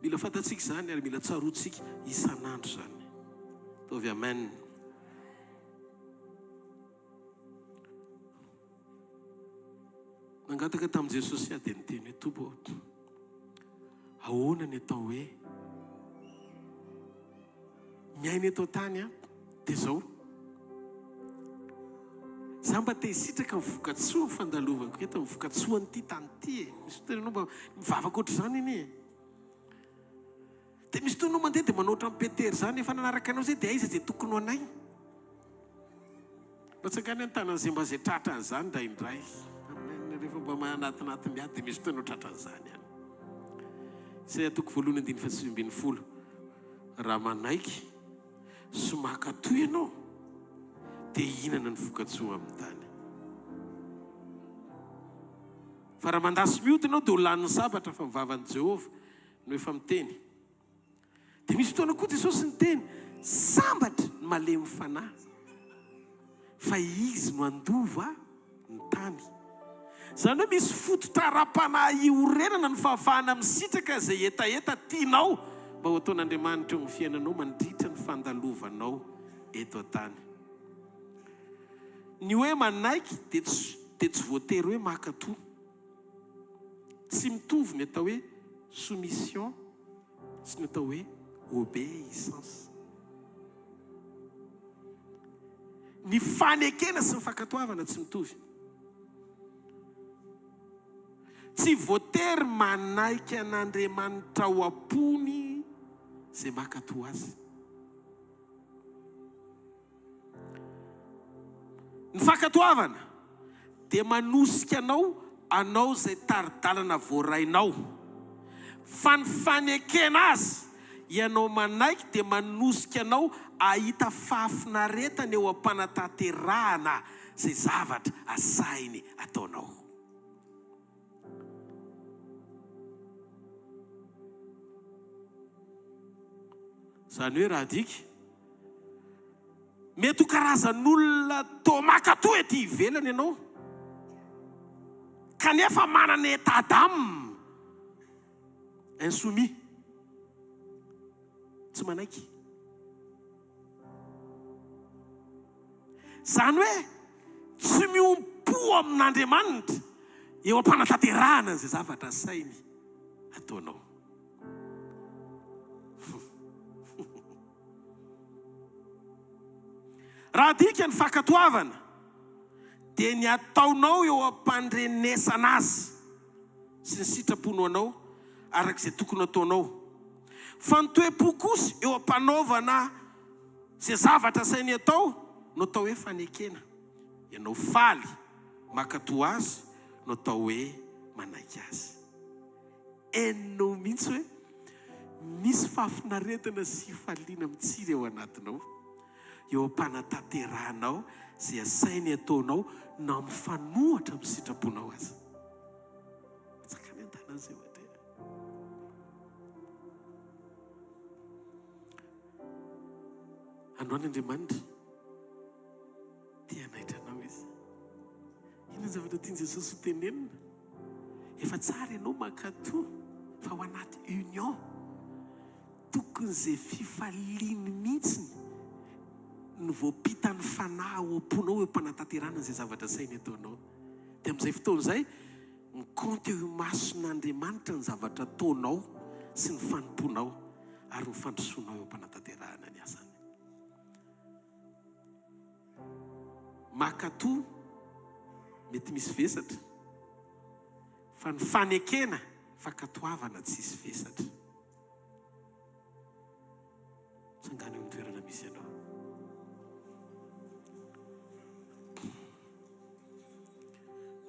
Mila fantatsika izany ary mila tsaroantsika isan'andro izany. Ataovy amen. Nangataka tamin'i Jesosy aho dia niteny hoe Tompo ô, ahoana ny atao hoe Miaina eto an-tany aho dia izao, za mba te hisitraka ny vokatsoa ny fandalovako eto, ny vokatsoan'ity tany ity e. Misy fotoana ianao mba mivavaka ohatr'izany anie e. Dia misy fotoana ianao mandeha dia manao ohatran'i Petera izany, efa nanaraka anao izay dia aiza izay tokony ho anay? Mba tsangany ny tanan'izay mba izay tratran'izany indraindray. Amen. Rehefa mba manatinaty miady dia misy fotoana ho tratran'izany ihany. Isaia toko voalohany andininy faha-19. Raha manaiky sy mankatò ianao, dia hihinana ny vokatsoa amin'ny tany. Fa raha mandà sy miodina ianao, dia ho lanin'ny sabatra, fa ny vavan'i Jehovah no efa miteny. Dia misy fotoana koa Jesosy niteny, Sambatra ny malemy fanahy, fa izy no handova ny tany. Izany hoe misy fototra ara-panahy iorenana ny fahafahana misitraka izay hetaheta tianao mba ho ataon'Andriamanitra eo amin'ny fiainanao mandritra ny fandalovanao eto an-tany. Ny hoe manaiky dia tsy dia tsy voatery hoe mankatò. Tsy mitovy ny atao hoe soumission sy ny atao hoe obéissance. Ny fanekena sy ny fankatoavana tsy mitovy. Tsy voatery manaiky an'Andriamanitra ao am-pony izay mankatò azy. Ny fankatoavana dia manosika anao hanao izay tari-dalana voarainao. Fa ny fanekena azy, ianao manaiky dia manosika anao hahita fahafinaretana eo am-panatanterahana izay zavatra asainy ataonao. Izany hoe raha adika, mety ho karazan'olona toa mankatò ety ivelany ianao. Kanefa manana état d'âme insoumis. Tsy manaiky. Izany hoe tsy miombom-po amin'Andriamanitra eo am-panatanterahana an'izay zavatra asainy ataonao. Raha adika ny fankatoavana dia ny ataonao eo am-pandrenesana azy sy ny sitrapony ho anao araka izay tokony hataonao. Fa ny toe-po kosa eo am-panaovana izay zavatra asainy atao no atao hoe fanekena. Ianao faly mankatò azy no atao hoe manaiky azy. Henonao mihitsy hoe misy fahafinaretana sy fifaliana mitsiry ao anatinao, eo am-panatanterahanao izay asainy ataonao na mifanohitra amin'ny sitraponao aza. Tsakany an-tanana izay mandeha. Androany Andriamanitra te hanaitra anao Izy. Inona ny zavatra tian'i Jesosy ho tenenina? Efa tsara ianao mankatò fa ao anaty union. Tokony izay fifaliany mihitsy no voampitan'ny fanahy ao am-ponao eo am-panatanterahana izay zavatra asainy ataonao. Dia amin'izay fotoana izay, mi-compte eo imason'Andriamanitra ny zavatra ataonao sy ny fanompoanao ary ny fandrosoanao eo am-panatanterahana ny asany. Mankatò mety misy vesatra, fa ny fanekena fankatoavana tsisy vesatra. Tsangano eo amin'ny toerana misy anao.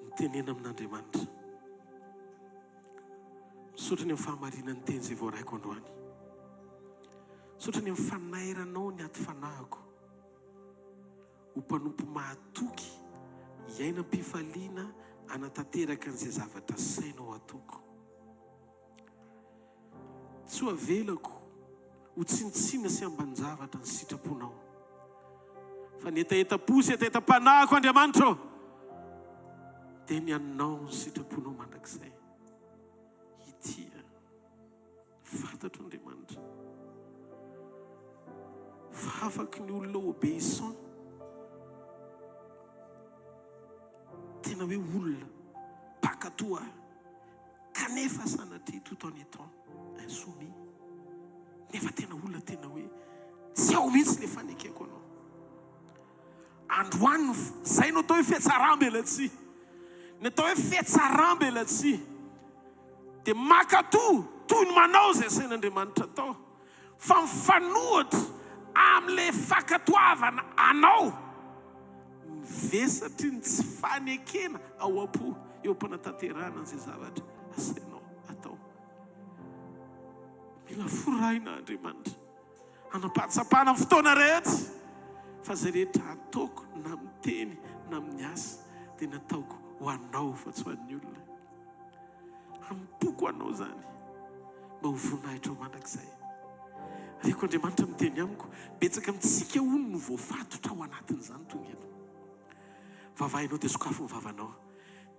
Mitenena amin'Andriamanitra. Misaotra ny amin'ny fahamarinan'ny teny izay voaraiko androany. Misaotra ny amin'ny fanairanao ny aty fanahiko. Ho mpanompo mahatoky, hiaina am-pifaliana, hanatanteraka an'izay zavatra asainao ataoko. Tsy ho avelako ho tsinontsinona sy ambanin-javatra ny sitraponao. Fa ny hetahetam-po sy hetahetam-panahiko, Andriamanitra ô, dia ny hanao ny sitraponao mandrakizay. Hitia. Fantatro, Andriamanitra, fa afaky ny olona obéissant, tena hoe olona mpankatò ahy. Kanefa sanatria tout en étant insoumis nefa tena olona tena hoe tsy ao mihitsy le fanekeko anao. Androany zay no atao hoe fiatsaram-belatsihy. Ny atao hoe fiatsaram-belatsihy dia mankatò toy ny manao izay asain'Andriamanitra atao. Fa mifanohitra amin'ilay fankatoavana anao ny vesatry ny tsy fanekena ao am-po eo am-panatanterahana an'izay zavatra asainao atao. Mila forahina Andriamanitra hanam-pahatsapana amin'ny fotoana rehetra fa izay rehetra ataoko na amin'ny teny na amin'ny asa dia nataoko ho anao fa tsy ho an'ny olona. Hanompoako Anao izany mba ho voninahitrao mandrakizay. Reko Andriamanitra miteny amiko, betsaka amintsika hono no voafatotra ao anatin'izany tonga eto. Vavahinao dia sokafy ny vavanao.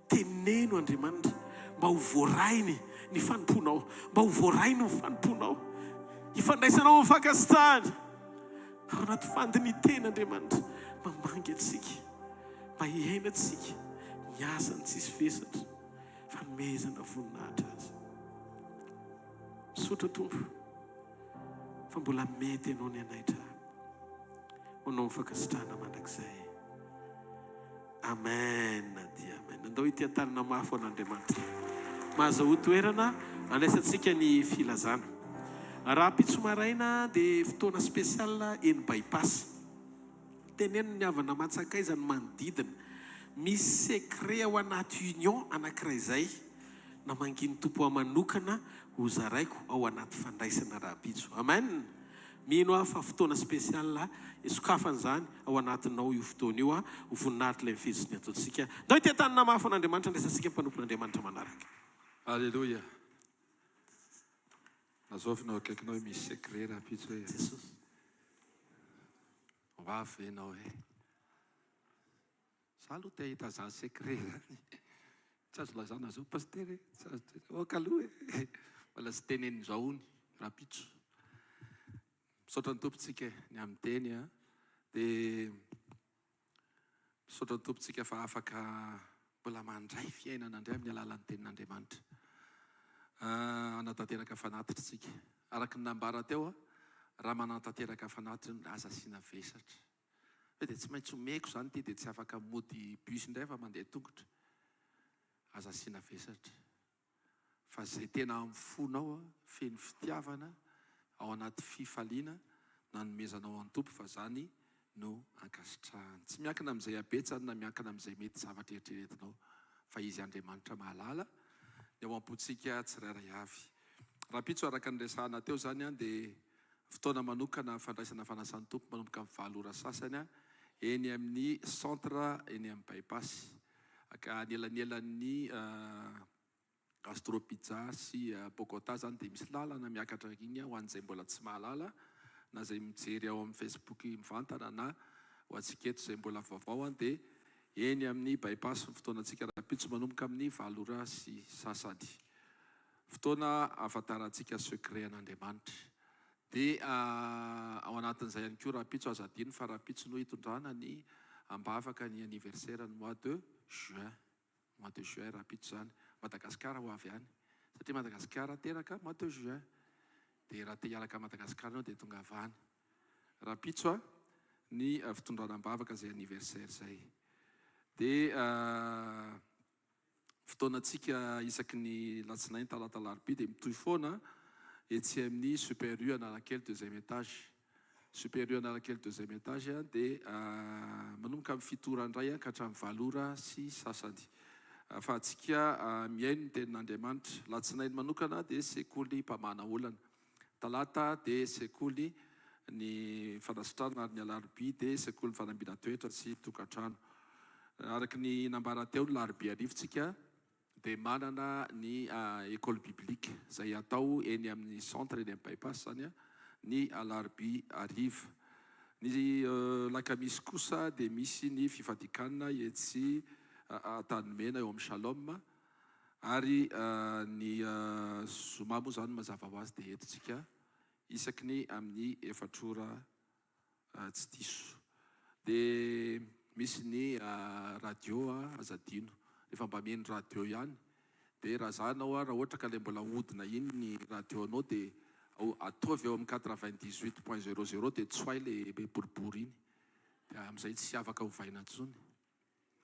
Teneno Andriamanitra mba ho voarainy ny fanompoanao, mba ho voarainy ny fanompoanao. Hifandraisanao amin'ny fankasitrahana. Ao anaty fandinitena Andriamanitra mamangy antsika mba hiainantsika ny asany tsisy vesatra. Fanomezana voninahitra Azy. Misaotra Tompo fa mbola mety Ianao ny hanaitra ahy. Ho Anao ny fankasitrahana mandrakizay. Amen dia amen. Andao hitia tanana mafy ho an'Andriamanitra. Mahazahoa toerana andraisantsika ny filazana. Rahampitso maraina dia fotoana spécial eny Bypass. Teneno ny havana aman-tsakaiza ny manodidina. Misy secret ao anaty union anankiray izay namangian'ny Tompo ahy manokana ho zaraiko ao anaty fandraisana rahampitso. Amen! Mino aho fa fotoana spécial hisokafana izany ao anatinao io fotoana io ho voninahitr'ilay mifehy ny ataontsika. Ndao ity an-tanana mafy an'Andriamanitra andraisantsika mpanompon'Andriamanitra manaraka. Aleloia. Azovy no akaikinao hoe misy secret rahampitso e. Jesosy. Ho avy ve ianao e? Za aloha te hahita zany secret zany. Tsy azo lazana zao Pasitera e, tsy azo tenenina, ok aloha e, mbola tsy tenenina izao hono rahampitso. Misaotra ny Tompo tsika e, ny amin'ny teny a, dia misaotra ny Tompo tsika fa afaka mbola mandray fiainana indray amin'ny alalan'ny tenin'Andriamanitra. Hanatanteraka fanatitra tsika. Araka ny nambara teo, raha manatanteraka fanatitra aza asiana vesatra. Hoe dia tsy maintsy omeko izany ity dia tsy afaka mody bus indray fa mandeha tongotra. Aza asiana vesatra. Fa izay tena amin'ny fonao feno fitiavana, ao anaty fifaliana nanomezanao an'ny Tompo fa izany no ankasitrahany. Tsy miankina amin'izay habetsany na miankina amin'izay mety zavatra eritreretinao fa Izy Andriamanitra mahalala ny ao am-pontsika tsirairay avy. Rahampitso araka ny resahana teo izany dia Fotoana manokana fandraisana fanasan'ny Tompo manomboka amin'ny valo ora sasany eny amin'ny centre eny amin'ny By-pass, anelanelan'ny Gastro Pizza sy Bogota izany dia misy lalana miakatra iny ho an'izay mbola tsy mahalala na izay mijery ao amin'ny Facebook mivantana na ho antsika eto izay mbola vaovao dia eny amin'ny By-pass ny fotoanantsika rahampitso manomboka amin'ny valo ora sy sasany. Fotoana ahafantarantsika secret an'Andriamanitra. Dia ao anatin'izay ihany koa rahampitso, aza adino fa rahampitso no hitondrana ny ambavaka ny anniversaire ny mois de juin. Mois de juin rahampitso izany. Madagascar ho avy any. Satria Madagascar teraka mois de juin. Dia raha te hiaraka Madagascar ianao dia tongava any. Rahampitso ny fitondrana ambavaka izay anniversaire izay. Dia. Fotoanantsika isaky ny latsinainy, talata, alarobia dia mitohy foana etsy amin'ny Super U Analakely deuxième étage. Super U Analakely deuxième étage dia manomboka amin'ny fito ora indray ka hatramin'ny valo ora sy sasany. Ahafahantsika mihaino ny tenin'Andriamanitra. Latsinainy manokana dia sekoly mpamahana olana. Talata dia sekoly ny fanasitranana ary ny alarobia dia sekoly ny fanambina toetra sy tokantrano. Araka ny nambara teo ny larobia hariva tsika dia manana ny école biblique izay atao eny amin'ny centre eny amin'ny bypass izany ny alarobia hariva. Ny lakamisy kosa dia misy ny fifadikanina etsy Antanimena eo amin'ny Shalom. Ary ny zoma moa izany mazava ho azy dia eto tsika isaky ny amin'ny efatra ora tsy diso. Dia misy ny radio aza adino, rehefa mba mihaino radio ihany dia raha za anao raha ohatra ka ilay mbola ahodina iny ny radio anao dia ataovy eo amin'ny 98 point zéro zéro dia tsoahy ilay boribory iny dia amin'izay tsy afaka ovaina intsony.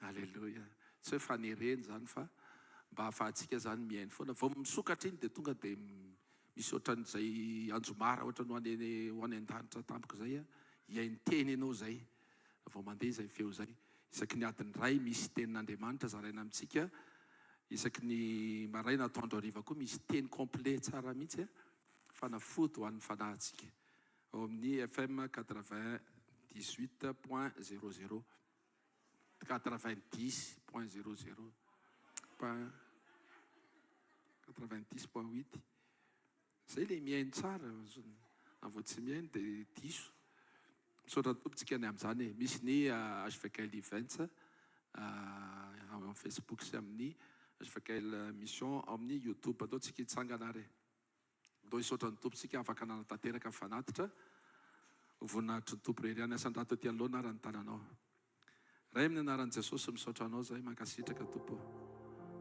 Aleloia. Tsy hoe fanerena izany fa mba ahafahantsika izany mihaino foana. Vao misokatra iny dia tonga dia misy ohatran'izay anjomara ohatran'ny ho any ho any an-danitra tampoka izay an. Hihaino teny ianao izay vao mandeha izay feo izay. Isaky ny adiny iray misy tenin'Andriamanitra zaraina amintsika. Isaky ny maraina atoandro hariva koa misy teny complet tsara mihitsy an. Fanafody ho an'ny fanahintsika. Ao amin'ny FM 98 point zéro zéro. 90 point zéro zéro point 90 point huit zay le mihaino tsara na vao tsy mihaino de diso misaotra ny tompo tsika ny amin'izany e misy ny HVKL events ao amin'ny facebook sy amin'ny HVKL mission ao amin'ny youtube atao tsika hitsangana ary e Ndao hisaotra ny Tompo isika afaka nanatanteraka ny fanatitra ho voninahitry ny Tompo irery ihany. Asandrato ety anoloana ara ny tananao. Ray amin'ny anaran'i Jesosy misaotra anao zahay mankasitraka Tompo ô.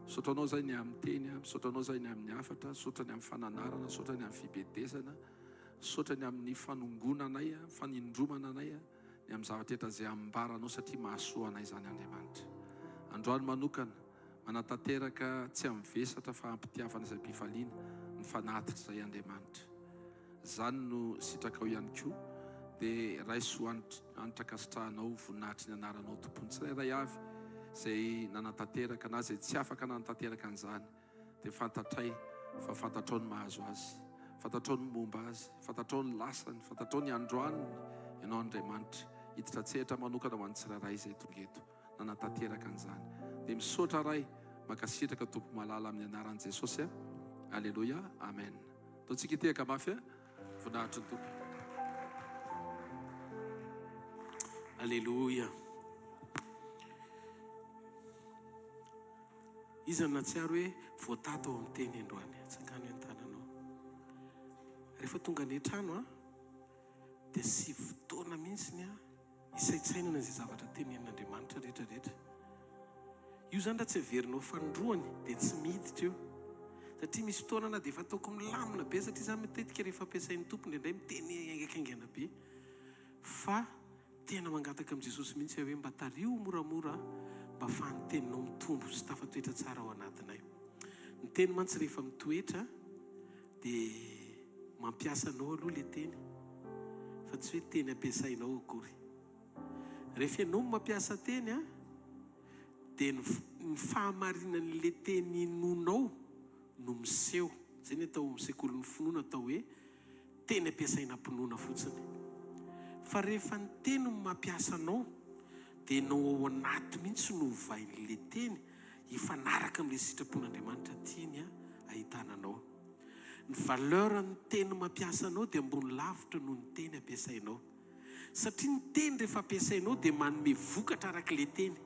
Misaotra anao zahay ny amin'ny teny, misaotra anao zahay ny amin'ny hafatra, misaotra ny amin'ny fananarana, misaotra ny amin'ny fibedesana, misaotra ny amin'ny fanongonana anay, fanindromana anay ny amin'ny zavatra rehetra izay ambaranao satria mahasoa anay izany Andriamanitra. Androany manokana Manatanteraka tsy amin'ny vesatra fa am-pitiavana sy am-pifaliana ny fanatitra izay Andriamanitra. Izany no sitrakao ihany koa, dia raiso hanitra ankasitrahanao voninahitry ny anaranao Tompony tsirairay avy izay nanatanteraka na izay tsy afaka nanatanteraka an'izany dia fantatray fa fantatrao ny mahazo azy, fantatrao ny momba azy, fantatrao ny lasany, fantatrao ny androaniny Ianao Andriamanitra. Hiditra an-tsehatra manokana ho an'ny tsirairay izay tonga eto. nanatanteraka an'izany. Dia misaotra Ray, mankasitraka Tompo malala amin'ny anaran'i Jesosy a. Aleloia, amen. Ataontsika hitehaka mafy a. Voninahitry ny Tompo. Aleloia. Iza no nahatsiaro hoe voatahy tao amin'ny teny androany? Atsangano ny tananao. Rehefa tonga any an-trano an, dia asio fotoana mihitsy an, hisaintsainana izay zavatra tenenin'Andriamanitra rehetra rehetra. Io izany raha tsy averinao fanindroany dia tsy miditra io. Satria misy fotoana na dia efa ataoko milamina be satria za matetika rehefa ampiasain'ny Tompo indraindray miteny haingankaingana be. Fa tena mangataka amin'i Jesosy mihitsy aho hoe mba tariho moramora mba afahan'ny teninao mitombo sy tafatoetra tsara ao anatinay. Ny teny mantsy rehefa mitoetra dia mampiasa anao aloha ilay teny fa tsy hoe teny ampiasainao akory. Rehefa ianao no mampiasa teny an, dia ny ny fahamarinan'ilay teny inoanao no miseho. Izay ny atao amin'ny sekolin'ny finoana atao hoe teny ampiasaina am-pinoana fotsiny. Fa rehefa ny teny no mampiasa anao dia ianao ao anaty mihitsy no ovain'ilay teny hifanaraka amin'ilay sitrapon'Andriamanitra tiany ahitana anao. Ny valeur ny teny mampiasa anao dia ambony lavitra noho ny teny ampiasainao. Satria ny teny rehefa ampiasainao dia manome vokatra araka ilay teny.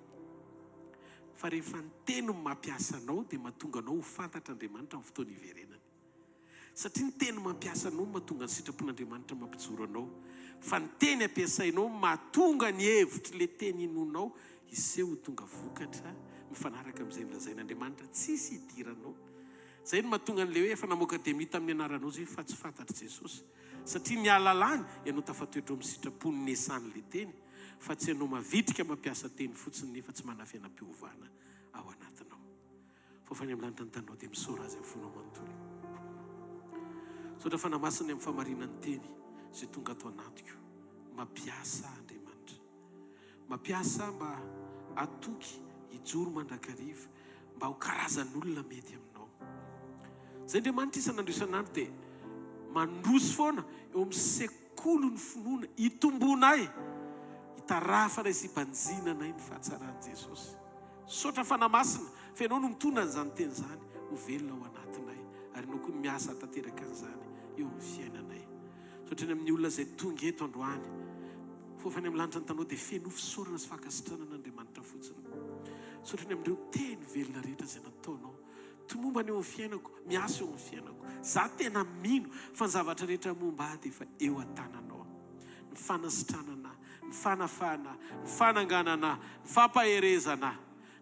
Fa rehefa ny teny no mampiasa anao dia mahatonga anao ho fantatr'Andriamanitra amin'ny fotoana iverenany. Satria ny teny mampiasa anao no mahatonga ny sitrapon'Andriamanitra mampijoro anao. Fa ny teny ampiasainao no mahatonga ny hevitr'ilay teny inoanao hiseho ho tonga vokatra mifanaraka amin'izay nolazain'Andriamanitra tsisy idiranao. Izay no mahatonga an'ilay hoe efa namoaka demia tamin'ny anaranao izay fa tsy fantatr'i Jesosy. Satria ny alalany ianao tafatoetra ao amin'ny sitrapony niasany ilay teny fa tsy ianao mavitrika mampiasa teny fotsiny nefa tsy manana fiainam-piovana ao anatinao. Fa fa any amin'ny lanitra ny taninao dia misaora Azy amin'ny fonao manontolo. Misaotra Fanahy Masina ny amin'ny fahamarinan'ny teny izay tonga ato anatiko. Mampiasa Andriamanitra. Mampiasa mba hatoky hijoro mandrakariva mba ho karazan'olona mety aminao. Izay Andriamanitra isan'andro isan'andro dia mandroso foana eo amin'ny sekolin'ny finoana hitomboanay, hitarafanay sy hibanjinanay ny fahatsaran'i Jesosy. Misaotra Fanahy Masina fa Ianao no mitondra an'izany teny izany ho velona ao anatinay ary Ianao koa no miasa hahatanteraka an'izany eo amin'ny fiainanay. Misaotra ny amin'ny olona izay tonga eto androany. F'efa any amin'ny lanitra ny tanao dia feno fisaorana sy fankasitranana Andriamanitra fotsiny. Misaotra ny amin'ireo teny velona rehetra izay nataonao. Tomombana eo amin'ny fiainako, miasa eo amin'ny fiainako. Za tena mino fa ny zavatra rehetra momba ahy dia efa eo an-tananao. Ny fanasitranana, ny fanafahana, ny fananganana, ny fampaherezana.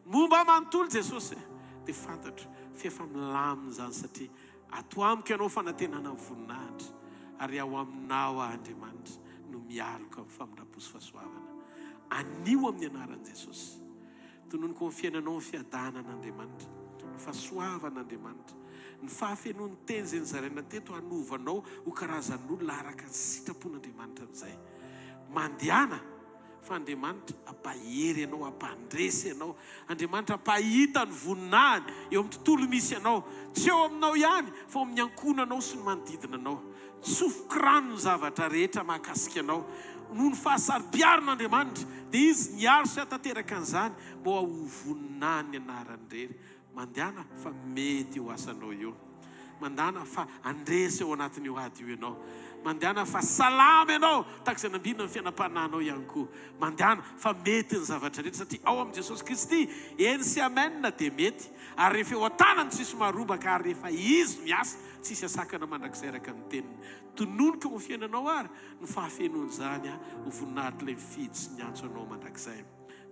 Ny momba ahy manontolo Jesosy dia fantatro f'efa milamina izany satria Ato amiko ianao fanantenana ny voninahitra, ary ao aminao aho Andriamanitra no mialoka amin'ny famindram-po sy fahasoavana. Anio amin'ny anaran'i Jesosy. Tononiko amin'ny fiainanao ny fiadanan'Andriamanitra, ny fahasoavan'Andriamanitra, ny fahafenoan'ny teny izay nozaraina teto hanova anao ho karazan'olona araka ny sitrapon'Andriamanitra amin'izay. Mandehana! Fa Andriamanitra hampahery anao, hampandresy anao. Andriamanitra hampahita ny voninahiny eo amin'ny tontolo misy anao. Tsy eo aminao ihany, fa ao amin'ny ankohonanao sy ny manodidina anao. Tsofiko rano ny zavatra rehetra mahakasika anao. Noho ny fahasaro-piaron'Andriamanitra, dia Izy niaro sy hahatanteraka an'izany mba ho voninahiny ny anarany irery. Mandehana fa mety io asanao io. Mandana fa handresy ao anatin'io ady io ianao. Mandehana fa salama ianao, tahaka izay nambinina ny fiainam-panahinao ihany koa. Mandehana fa mety ny zavatra rehetra satria ao amin'i Jesosy Kristy, eny sy amen dia mety. Ary rehefa eo an-tanany tsisy maharombaka ary rehefa Izy miasa tsisy asakana mandrakizay araka ny teniny. Tononiko eo amin'ny fiainanao ary ny fahafenoan'izany ho voninahitr'ilay mifidy sy miantso anao mandrakizay.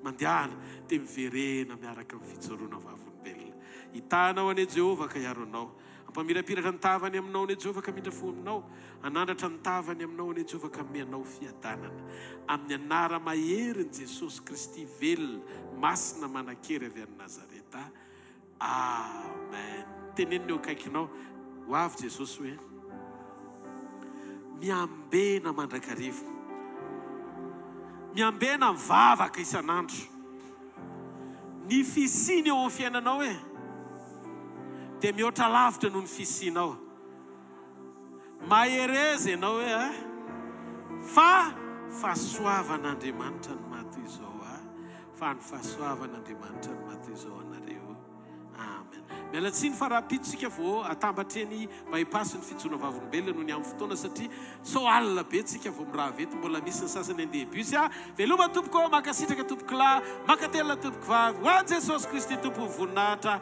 Mandehana, dia miverena miaraka amin'ny fijoroana vavolombelona. Hitaha anao anie Jehovah ka hiaro anao. Hampamirapiratra ny tavany aminao anie Jehovah ka hamindra fo aminao. Hanandratra ny tavany aminao anie Jehovah ka hanome anao fiadanana. Amin'ny anara-maherin'i Jesosy Kristy velona, masina, manan-kery avy any Nazareta. Amen. Teneno ny eo akaikinao, ho avy Jesosy hoe, Miambena mandrakariva. Miambena mivavaka isan'andro. Ny fisiany eo amin'ny fiainanao e, dia mihoatra lavitra noho ny fisianao. Mahereza ianao hoe a, fa fahasoavan'Andriamanitra no maha toy izao ahy. Fa ny fahasoavan' Andriamanitra no maha toy izao anareo. Amen. Miala tsiny fa rahampitso tsika vao atambatra eny by pass ny fijoroana vavolombelona noho ny amin'ny fotoana satria sao alina be tsika vao mirava eto mbola misy ny sasany andeha bus a! Veloma tompoko ô! Mankasitraka tompokolahy, mankatelina tompokovavy, ho an'i Jesosy Kristy Tompo ny voninahitra.